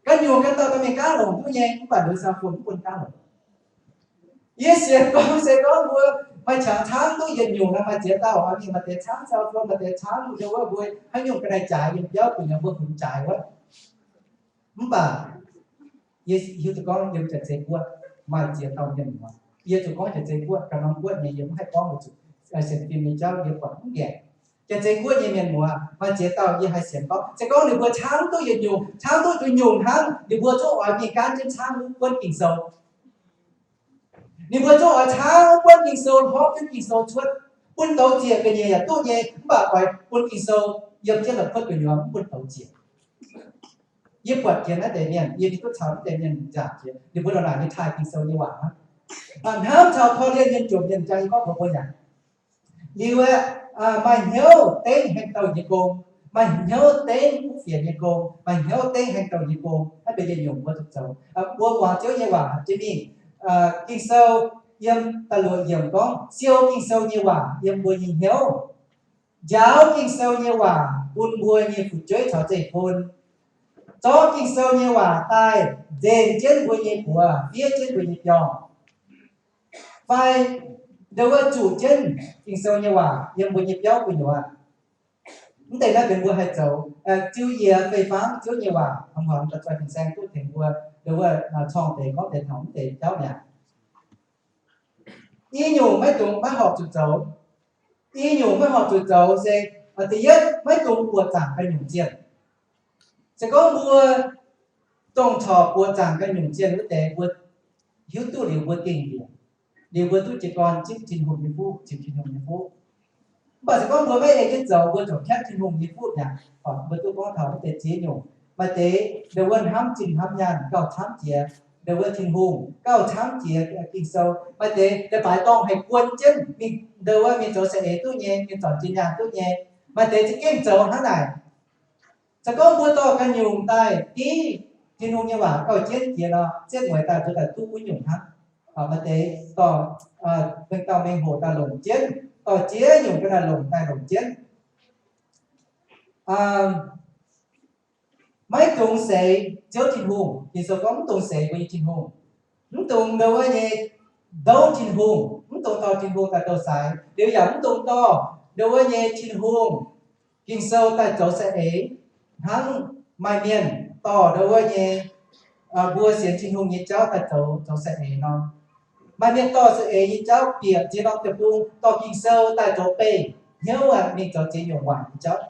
Ganh nyungc ganh dauh dorh mingh gaav longc duqv nyei, mv baac mbuo cell phone mv bun gaav longc. Yie sienx gorngv se gorngv mbuo maaih qangx caangv duqv yietc nyungc nor, maaih ziex dauh oix mingh maaih deix caangv cell phone, maaih deix caangv mbuo wuov mbuo haaix nyungc ga'naaiv jaaix yiem biauv gu'nyuoz mbuo hunx jaaix wuov. Mv baac yie hiuv duqv gorngv yiem Janx-Zei Guoqv maaih ziex dauh mienh muoz. Yie zuqc gorngv Janx-Zei Guoqv, ganh norm guoqv nyei yie mv haih gorngv weic zuqc sienx fim nyei jauv yie buatc mv ngaengc. Janx-Zei Guoqv nyei mienh muoz maaih ziex dauh yie haih sienx gorngv, se gorngv ninh mbuo caangv duqv yietc nyungc, caangv duqv yietc nyungc hnangv, ninh mbuo zungv oix mingh gaanv jienv caangv wuov buonv Ging-Sou. Ninh mbuo zungv oix caangv wuov buonv Ging-Sou, hopv jienv Ging-Sou cuotv, bun douz ziec ga'nyiec yaac duqv nyei, mv baac oix bun Ging-Sou yiem jienv la'kuotv gu'nyuoz, mv bun douz ziec. Yie buatc jiex naaiv deix mienh, yie mingh duqv caux naaiv deix mienh nzaangc jiex, ninh mbuo ndongc naaic nyei taaih Ging-Sou nyei waac hnangv. Hnamv caux korv-lienh nyei jomc mienh jangx yie gorngv mbuox mbuo yaac liuz aeqv, maaih hnyouv dengv heng douh nyei gong, maaih hnyouv dengv kuv fienx nyei gong, maaih hnyouv dengv heng douh nyei gong, naaiv benx yietc nyungc mbuo zuqc zoux. Mbuo muangx Ziouv nyei waac jienv mingh. Ging-Sou yiem da'luoqc yiemc gorngv, siou Ging-Sou nyei waac yiem mbuo nyei hnyouv, njaaux Ging-Sou nyei waac bun mbuo nyei fu'jueiv caux zeiv-fun, zorqv Ging-Sou nyei waac daaih nzengc jienv mbuo nyei buoz, fiev jienv mbuo nyei biorngh, fai nduov wuov zuqc jienv Ging-Sou nyei waac yiem mbuo nyei biauv gu'nyuoz. Mv deix naaiv benx mbuo haih zoux. Ziux yiec fei-fangv Ziouv nyei waac, hmuangx daaih zoih fin-saeng duqv tengx mbuo nduov wuov corng deix gorngv deix taux mv deix jauv mi'aqv. I nyungc maiv dungx maiv horpc zuqc zoux. I nyungc maiv horpc zuqc zoux se, da'yietv, maiv dungx buoqc zaangc ganh nyungc zienh. Se gorngv mbuo dongh corc buoqc zaangc ganh nyungc zienh wuov deix, mbuo hiuv duqv liuz mbuo gengh njiec, liuz mbuo duqv jiez gorn zipv Tin-Hungh nyei fuqv, zipv Tin-Hungh nyei fuqv. Mv baac se gorngv mbuo maiv ei jienv zoux, mbuo zuqc hietv Tin-Hungh nyei fuqv mi'aqv. Mbuo duqv gorngv taux wuov deix ziex nyungc. Maaih deix nduov wuov hnamv zinh hnamv nyaanh gauh camv jiex nduov wuov Tin-Hungh, gauh camv jiex Ging-Sou. Maaih deix leiz-baaix dorngh haih guon jienv mingh nduov wuov mingh zoux saeng-eix duqv nyei, mingh zornc zinh nyaanh duqv nyei. Maaih deix za'gengh zoux hnangv naaic. Se gorngv mbuo dorh ganh nyungc daaih div Tin-Hungh nyei waac gauh jienv jiex nor, zietv mueiz daaih mbuo daaih duqv wuov nyungc hnangv. Maaih deix dorh mengh dauh mengh hoc daaih longc jienv, dorh ziex nyungc ga'naaiv longc daaih longc jienv. Maiv dungx seix Ziouv Tin-Hungh. Ging-Sou gorngv mv dungx seix mbuo nyei Tin-Hungh. Mv dungx ndongc wuov nyei ndouv Tin-Hungh, mv dungx dorh Tin-Hungh daaih douh seix. Liuz yaac mv dungx dorh ndongc wuov nyei Tin-Hungh Ging-Sou daaih zoux saeng-eix, hnangv maaih mienh dorh ndongc wuov nyei, mbuo sienx Tin-Hungh nyei jauv daaih zoux, zoux saeng-eix nor. Maaih mienh dorh saeng-eix nyei jauv bieqc ziex norm deic-bung, dorh Ging-Sou daaih zoux beih hnyouv aqv, mingh zoux ziex nyungc waaic nyei jauv.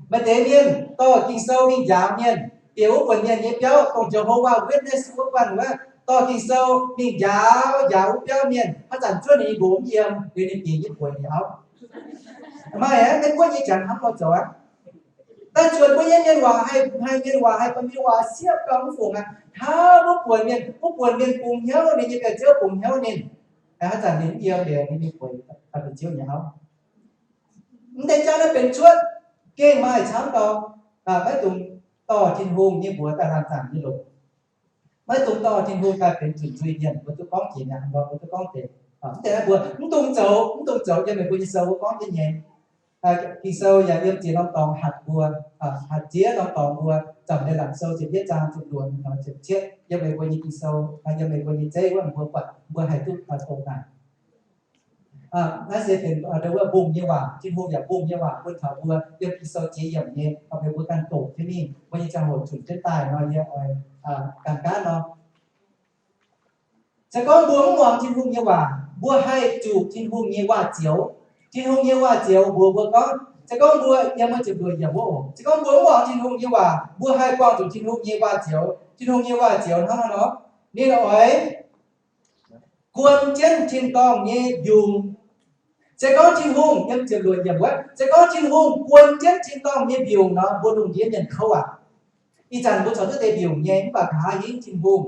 Maaih deix mienh dorh Ging-Sou mingh njaaux mienh, bieqc wuov buonc mienh nyei biauv, dongh Jehovah Witness wuov guanh wuov, dorh Ging-Sou mingh njaaux, njaaux wuov biauv mienh, haaix zanc zuov ninh nyei nqox mv yiem, liuz ninh bieqc nyei bueix nyei auv. Maaih aqv, Meiv Guoqv nyei janx hnangv nor zoux aqv. Daaih zuonc mbuo nyei mienh waac haih, haih mienh waac haih bun mienh waac siepv gau mv fungc aqv. Hnangv wuov buonc mienh, wuov buonc mienh bungx hnyouv ninh nyei biauv-ziouv, bungx hnyouv ninh. Haaix zanc ninh mv yiem liuz, ninh mingh bueix daaih bun Ziouv nyei auv. Mv deix jauv naaiv benx cuotv gengh maaih camv gau. Maiv dungx dorh Tin-Hungh nyei mbuox daaih laanh zaangc nyei longc. Maiv dungx dorh Tin-Hungh daaih benx zunc nzuih mienh. Mbuo duqv gorngv jiex mi'aqv, mbuo duqv gorngv deix. Mv deix naaiv mbuo mv dungx zoux, mv dungx zoux, yiem meih mbuo nyei sou wuov gorngv jienv nyei. Ging-Sou yaac yiem ziex norm dorngx hatc mbuo, hatc ziex norm dorngx mbuo. Nzamc Leiz-Latc Sou ziepc yietv zaang ziepc luoqc, ziepc cietv, yiem meih mbuo nyei Ging-Sou, yiem meih mbuo nyei zeiv wuov, mbuo buatc mbuo haih duqv doqc naaic. Naaiv se benx ndau wuov mbungh nyei waac, Tin-Hungh yaac mbungh nyei waac bun taux mbuo yiem Ging-Sou jiex yiemc nyei, meih mbuo ganh doqc jienv mingh, mbuo nyei ziangh hoc zunc jienv daaih nor, yie oix ganh gaatv nor. Se gorngv mbuo mv muangx Tin-Hungh nyei waac, mbuo haih zuqc Tin-Hungh nyei waac-zioux. Tin-Hungh nyei waac-zioux mbuox mbuo gorngv, se gorngv mbuo, yiem wuov ziepc luoqc yiemc wuov oc, se gorngv mbuo mv muangx Tin-Hungh nyei waac, mbuo haih buangh zuqc Tin-Hungh nyei waac-zioux. Tin-Hungh nyei waac-zioux hnangv haaix nor? Ninh oix guon jienv tin-dorngh nyei mbiungc. Se gorngv Tin-Hungh, yiem ziepc luoqc yiemc wuov, se gorngv Tin-Hungh guon jienv tin-dorngh nyei mbiungc nor, mbuo lungh ndiev mienh kouv aqv. Ih zanc mbuo corc duqv deix mbiungc nyei, mv baac nqa'haav hingv Tin-Hungh,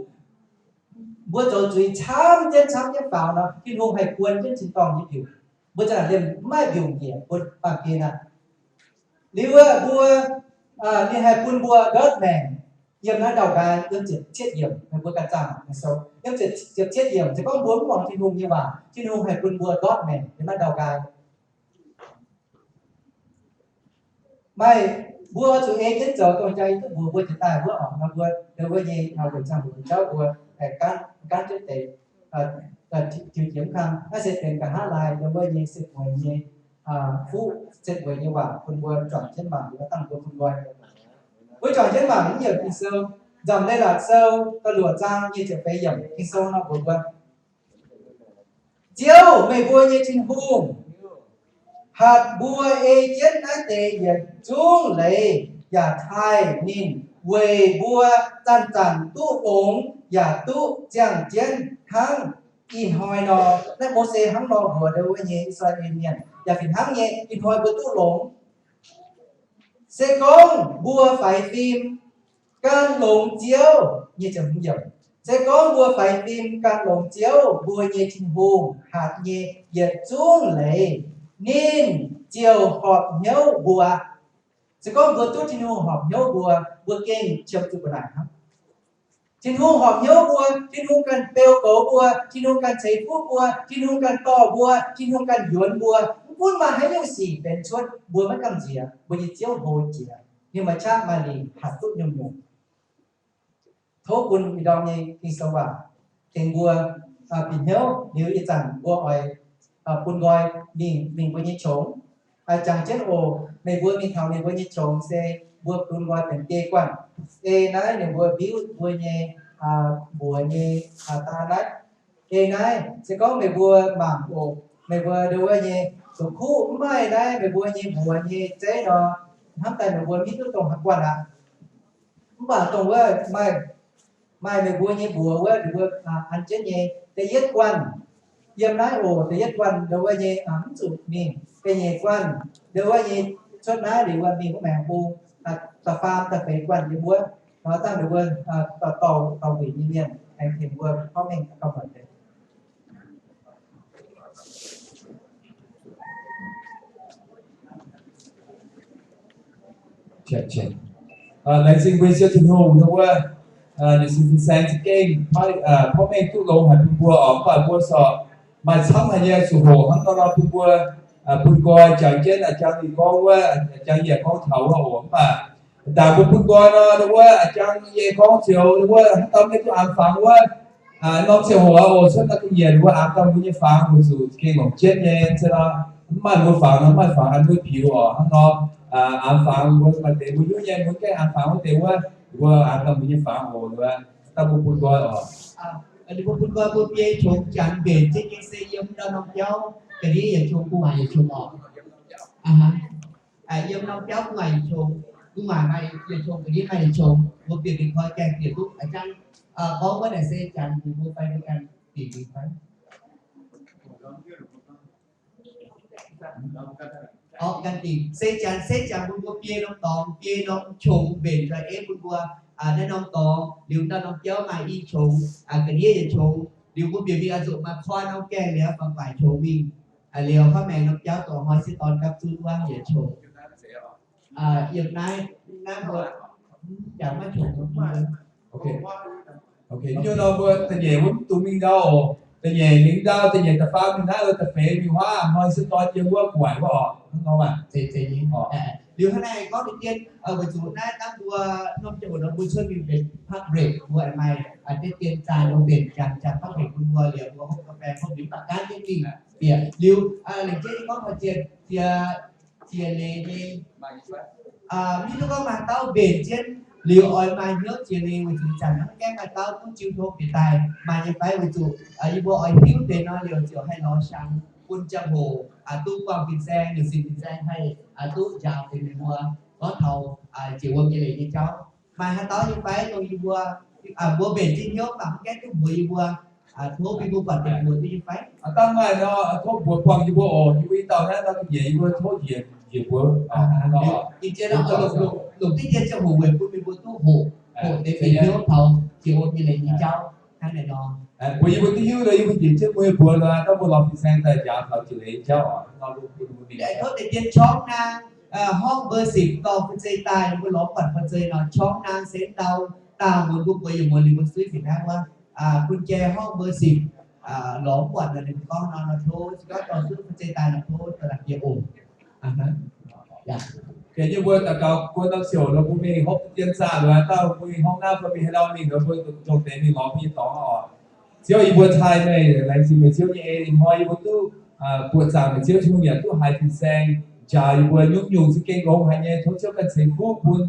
mbuo zoux zuiz camv jienv camv jienv faaux nor, Tin-Hungh haih guon jienv tin-dorngh nyei mbiungc. Mbuo za'gengh liemh mv maaih mbiungc njiec, mbuo baamh gen aqv. Liuz wuov mbuo, ninh haih bun mbuo ndortv maengc. Yiem naaiv ndau-nqaai yiem ziepc cietv yiemc, meih mbuo ganh zaah mangc Ging-Sou. Yiem ziepc cietv yiemc, se gorngv mbuo mv muangx Tin-Hungh nyei waac, Tin-Hungh haih bun mbuo ndortv maengc yiem naaiv ndau-nqaai. Maaih mbuo zuqc ei jienv zoux, dongh jaa yie duqv mbuox mbuo jiex daaih wuov oc, nor mbuo ndau wuov nyei weic zaangh hoc nyei jauv mbuo haih gaanv, gaanv jienv deix, tiux jiex mv kang. Naaiv se benx nqa'haav laai ndau wuov nyei setv mueiz nyei fuqv, setv mueiz nyei waac bun mbuo juangc jienv mangc, mbuo dangh mbuo bun nqoi. Mbuo juangc jienv mangc mv yiemc Ging-Sou, Nzamc Leiz-Latc Sou da'luoqc zaang nyic ziepc feix yiemc, Ging-Sou nor mbuox mbuo, Ziouv, meih mbuo nyei Tin-Hungh, hatc mbuo ei jienv naaiv deix yietc zungv leiz yaac taaih ninh weic mbuo zanc-zanc duqv longx yaac duqv ziangh jienv hnangv ih hnoi nor. Naaiv Mose hnangv nor mbuox ndau wuov nyei I^saa^laa^en Mienh, yaac fih hnangv nyei ih hnoi mbuo duqv longx. Se gorngv mbuo faix fim gan longx Ziouv, nyic ziepc hmz yiemc, se gorngv mbuo faix fim gan longx Ziouv, mbuo nyei Tin-Hungh, hatc nyei yietc zungv leiz, ninh ziouc horpc hnyouv mbuo. Se gorngv mbuo duqv Tin-Hungh horpc hnyouv mbuo, mbuo gengh qiemx zuqc mbuo naaic hnangv. Tin-Hungh horpc hnyouv mbuo, Tin-Hungh ganh beu goux mbuo, Tin-Hungh ganh ceix fuqv mbuo, Tin-Hungh ganh dorh mbuo, Tin-Hungh ganh yuonx mbuo. Mv gunv maaih haaix nyungc sic benx cuotv, mbuo maiv gamh nziex, mbuo nyei Ziouv hlo jiex, ninh maaih qaqv maaih lingc hatc duqv nyungc-nyungc. Tov bun ih ndorm nyei Ging-Sou waac tengx mbuo bieqc hnyouv. Liuz ih zanc mbuo oix bun nqoi mingh, mingh mbuo nyei qongx. Jangx jienv oc, meih mbuo mingh taux meih mbuo nyei qongx se mbuo bun nqoi benx biei guanh. Ei naaiv ninh mbuo mbiuv mbuo nyei mbuox nyei taan naaiv. Ei naaiv se gorngv meih mbuo mangc oc, meih mbuo ndau wuov nyei zoux kuv mv maaih naaiv meih mbuo nyei mbuox nyei zeiv nor, hnamv daaih meih mbuo mv hiuv duqv dongh haaix guanh aqv. Mv baac dongh wuov maaih, maaih meih mbuo nyei mbuox wuov, ninh mbuo an jienv nyei da'yietv guanh yiem naaiv oc. Da'yietv guanh ndau wuov nyei mv zuqc mingh. Da'nyeic guanh ndau wuov nyei cuotv naaiv liuz wuov mingh wuov maengx bung, da'faam da'feix guanh yiem wuov. Nor dangh ninh mbuo dorh, dorh wuic nyei mienh aengx tengx mbuo porv mengh gauh muonc deix. Laengz zingh mbuo Ziouv Tin-Hungh wuov, ninh sin fin-saeng za'gengh porv mengh duqv longx haic bun mbuo oc. Mv baac mbuo corc maaih camv haic nyei zuqc hoqc hnangv nor nor bun mbuo, bun nqoi jangx jienv jangx ninh gorngv wuov, jangx yie gorngv taux wuov oc. Mv baac Ndaangc mbuo bun nqoi nor, wuov a'jang yie gorngv ziouc wuov haaix dauh maiv duqv aanx fangx wuov, norm ziangh hoc oc, cuotv daaih ga'nyiec wuov aanx dauh mbuo nyei fangx, weic zuqc gengh longc jienv nyei, se nor mv maaih mbuo fangx nor, mv maaih fangx an mbuo piux oc. Hnangv nor, aanx fangx mbuo maaih deix mbuo hiuv nyei, mbuo gaengh aanx fangx wuov deix wuov, mbuo aanx dauh mbuo nyei fangx oc, wuov dauh mbuo bun nqoi oc. Ninh mbuo bun nqoi mbuo biei qongx janx mbenc jienv nyei se yiem ndau norm biauv ga'ndiev yietc qongx, gu'nguaaic yietc qongx oc. Yiem norm biauv gu'nguaaic yietc qongx, gu'nguaaic maaih yietc qongx, ga'ndiev maaih yietc qongx, mbuo bieqc mingh koi gaengh bieqc duqv a'jang. Gorngv wuov naaic se janx mbuo fai mbuo ganh bieqc mingh fai? Orqv, ganh dingc. Se janx, se janx bun mbuo biei norm dorngx, biei norm qongx mbenc nzoih eiv bun mbuo. Naaiv norm dorngx liuz, ndau norm biauv maaih i qongx, ga'ndiev yietc qongx. Liuz mbuo bieqc mingh oix zuqc maaih koi norm gaengh liuz fangx gu'nguaaic qongx mingh. Liuz koi maengx norm biauv dorh hnoi sieqv dorn gapv zunv wuov yietc qongx. Yiem naaiv, naaiv mbuo jangx maiv qongx. Nyei nor mbuo da'nyeic wuov mv dungx mingh ndau oc. Da'nyeic mingh ndau, da'nyeic da'faam mingh naaiv, da'feix mingh huaav, hnoi sieqv dorn yiem wuov gu'nguaaic wuov oc. Hnangv nor maah. Liuz hnangv naaiv gorngv deix dien, weic zuqc naaiv dangh mbuo norm ziangh hoc nor mbuo cuotv mingh benx public, mbuo maaih deix dien zaah nor mbenc janx, janx public bun mbuo liuz mbuo hopv ga'fei hopv liuz mv baac gaanv jienv mingh bieqc. Liuz lengc jeiv gorngv haaix ziex, ziex, ziex leiz nyei, mv hiuv duqv gorngv maaih dauh mbenc jienv liuz oix maaih hnyouv ziex leiz weic zuqc zanc hnangv gaengh maaih dauh duqv jiu tong bieqc daaih maaih nyei fai, weic zuqc yie mbuo oix hiuv deix nor liuz ziouc haih lorz siang bun ziangh hoc duqv buangh fin-saeng, liuz sin fin-saeng haih duqv njaaux deix mienh mbuo gorngv taux ziec wuom nyei leiz nyei jauv. Maaih haaix dauh nyei fai dongh yie mbuo, mbuo mbenc jienv hnyouv mv baac mv gaengh duqv mbuox yie mbuo, tov bun mbuo buatc deix mbuox duqv nyei fai? Dangh maaih nor, tov mbuox buangh yie mbuo oc. Yie mbuo i dauh naaiv daaih ga'nyiec yie mbuo tov njiec, njiec mbuox. Ih jiex nor, longc diqv dien ziangh hoc weic bun meih mbuo duqv hoqc, hoqc deix mienh hnyouv taux ziec wuom nyei leiz nyei jauv hnangv naaiv nor. Mbuox yie mbuo duqv hiuv nor, yie mbuo njiec jienv mbuo nyei mbuox nor, dangh mbuo lorz fin-saeng daaih njaaux taux jiex leiz nyei jauv oc. Tov deix dien qorngv naang, horngh mbuo sipc dorh fu'zei daaih, mbuo lorz buatc fu'zei nor, qorngv naang se ndau daauh muonz mbuo bueix yietc muonz liuz mbuo suiv fih hnangv wuov, bun jai horngh mbuo sipc lorz mv buatc nor, ninh mbuo gorngv nor, nor tov, se gorngv dorh duqv fu'zei daaih nor tov dorh la'bieiv oc. Yie mbuo daux gaux guon norm ziouc nor mbuo mingh hopv dien zaah nor, dauh mbuo mingh horngh naaiv mbuo mingh haaix ndau mingh nor mbuo ndongc deix mingh lorz mbuo nyei dorngx oc. Ziouv, yie mbuo taaih meih, laengz zingh meih Ziouv nyei en, hnoi yie mbuo duqv buoqc zaangc meih Ziouv Tin-Hungh yaac duqv haiz fin-saeng njaaux yie mbuo nyungc-nyungc za'gengh longx haic nyei. Tov Ziouv ganh ceix fuqv bun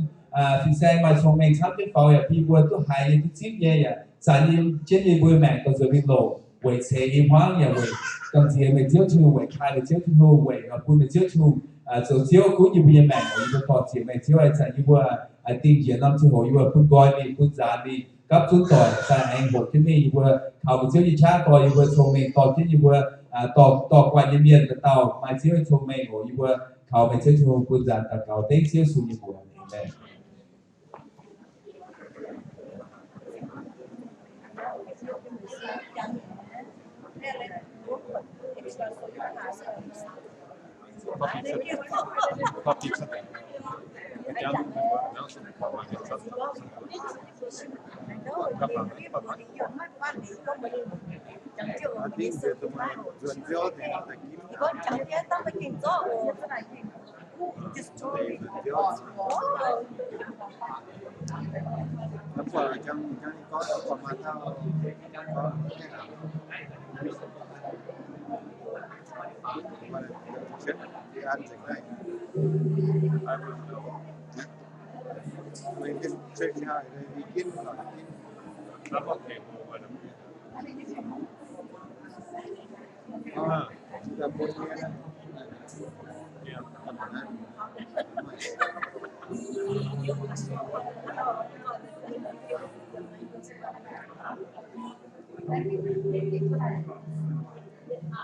fin-saeng maaih cong-mengh camv jienv faaux yaac bun yie mbuo duqv haiz nyei, duqv zipv nyei, yaac zanc yiem jienv yie mbuo maengc dorh nzuonx mingh longc weic ceix i hmuangv yaac weic gamh nziex meih Ziouv Tin-Hungh, weic kaaix meih Ziouv Tin-Hungh, weic bun meih Ziouv Tin-Hungh zoux Ziouv gunv yie mbuo nyei maengc. Yie mbuo dorh ziex meih Ziouv, zanc yie mbuo dingh njiec norm ziangh hoc yie mbuo bun nqoi mingh, bun nzaanx mingh, gapv zunv doic daaih aengx hoqc jienv mingh. Yie mbuo kaux meih Ziouv nyei qaqv dorh yie mbuo cong-mengh, dorh jienv yie mbuo dorh, dorh guanh nyei mienh dauh dauh maaih Ziouv nyei cong-mengh oc. Yie mbuo kaux meih Ziouv Tin-Hungh bun nzaanx daux gaux dengv Ziouv Yesu nyei mbuox. Aamen.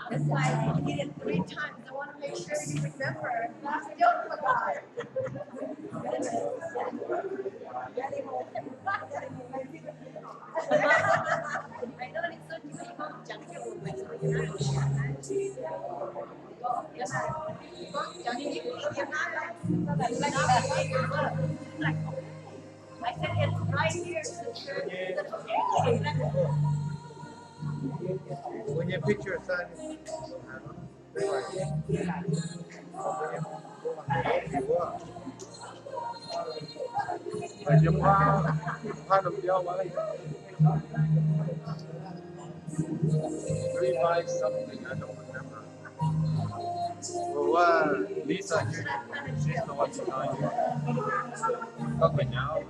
That's why I repeated three times. I want to make sure you remember. You still forgot. I know it's so difficult. Like, I said, "It's right here, sister." It's okay. When your picture is done, Yiem wuov, wuov norm biauv wuov. Revive something, I don't remember. Wuov, Lisa, you, she's the one who know you. Gorngv gu'nyuoz.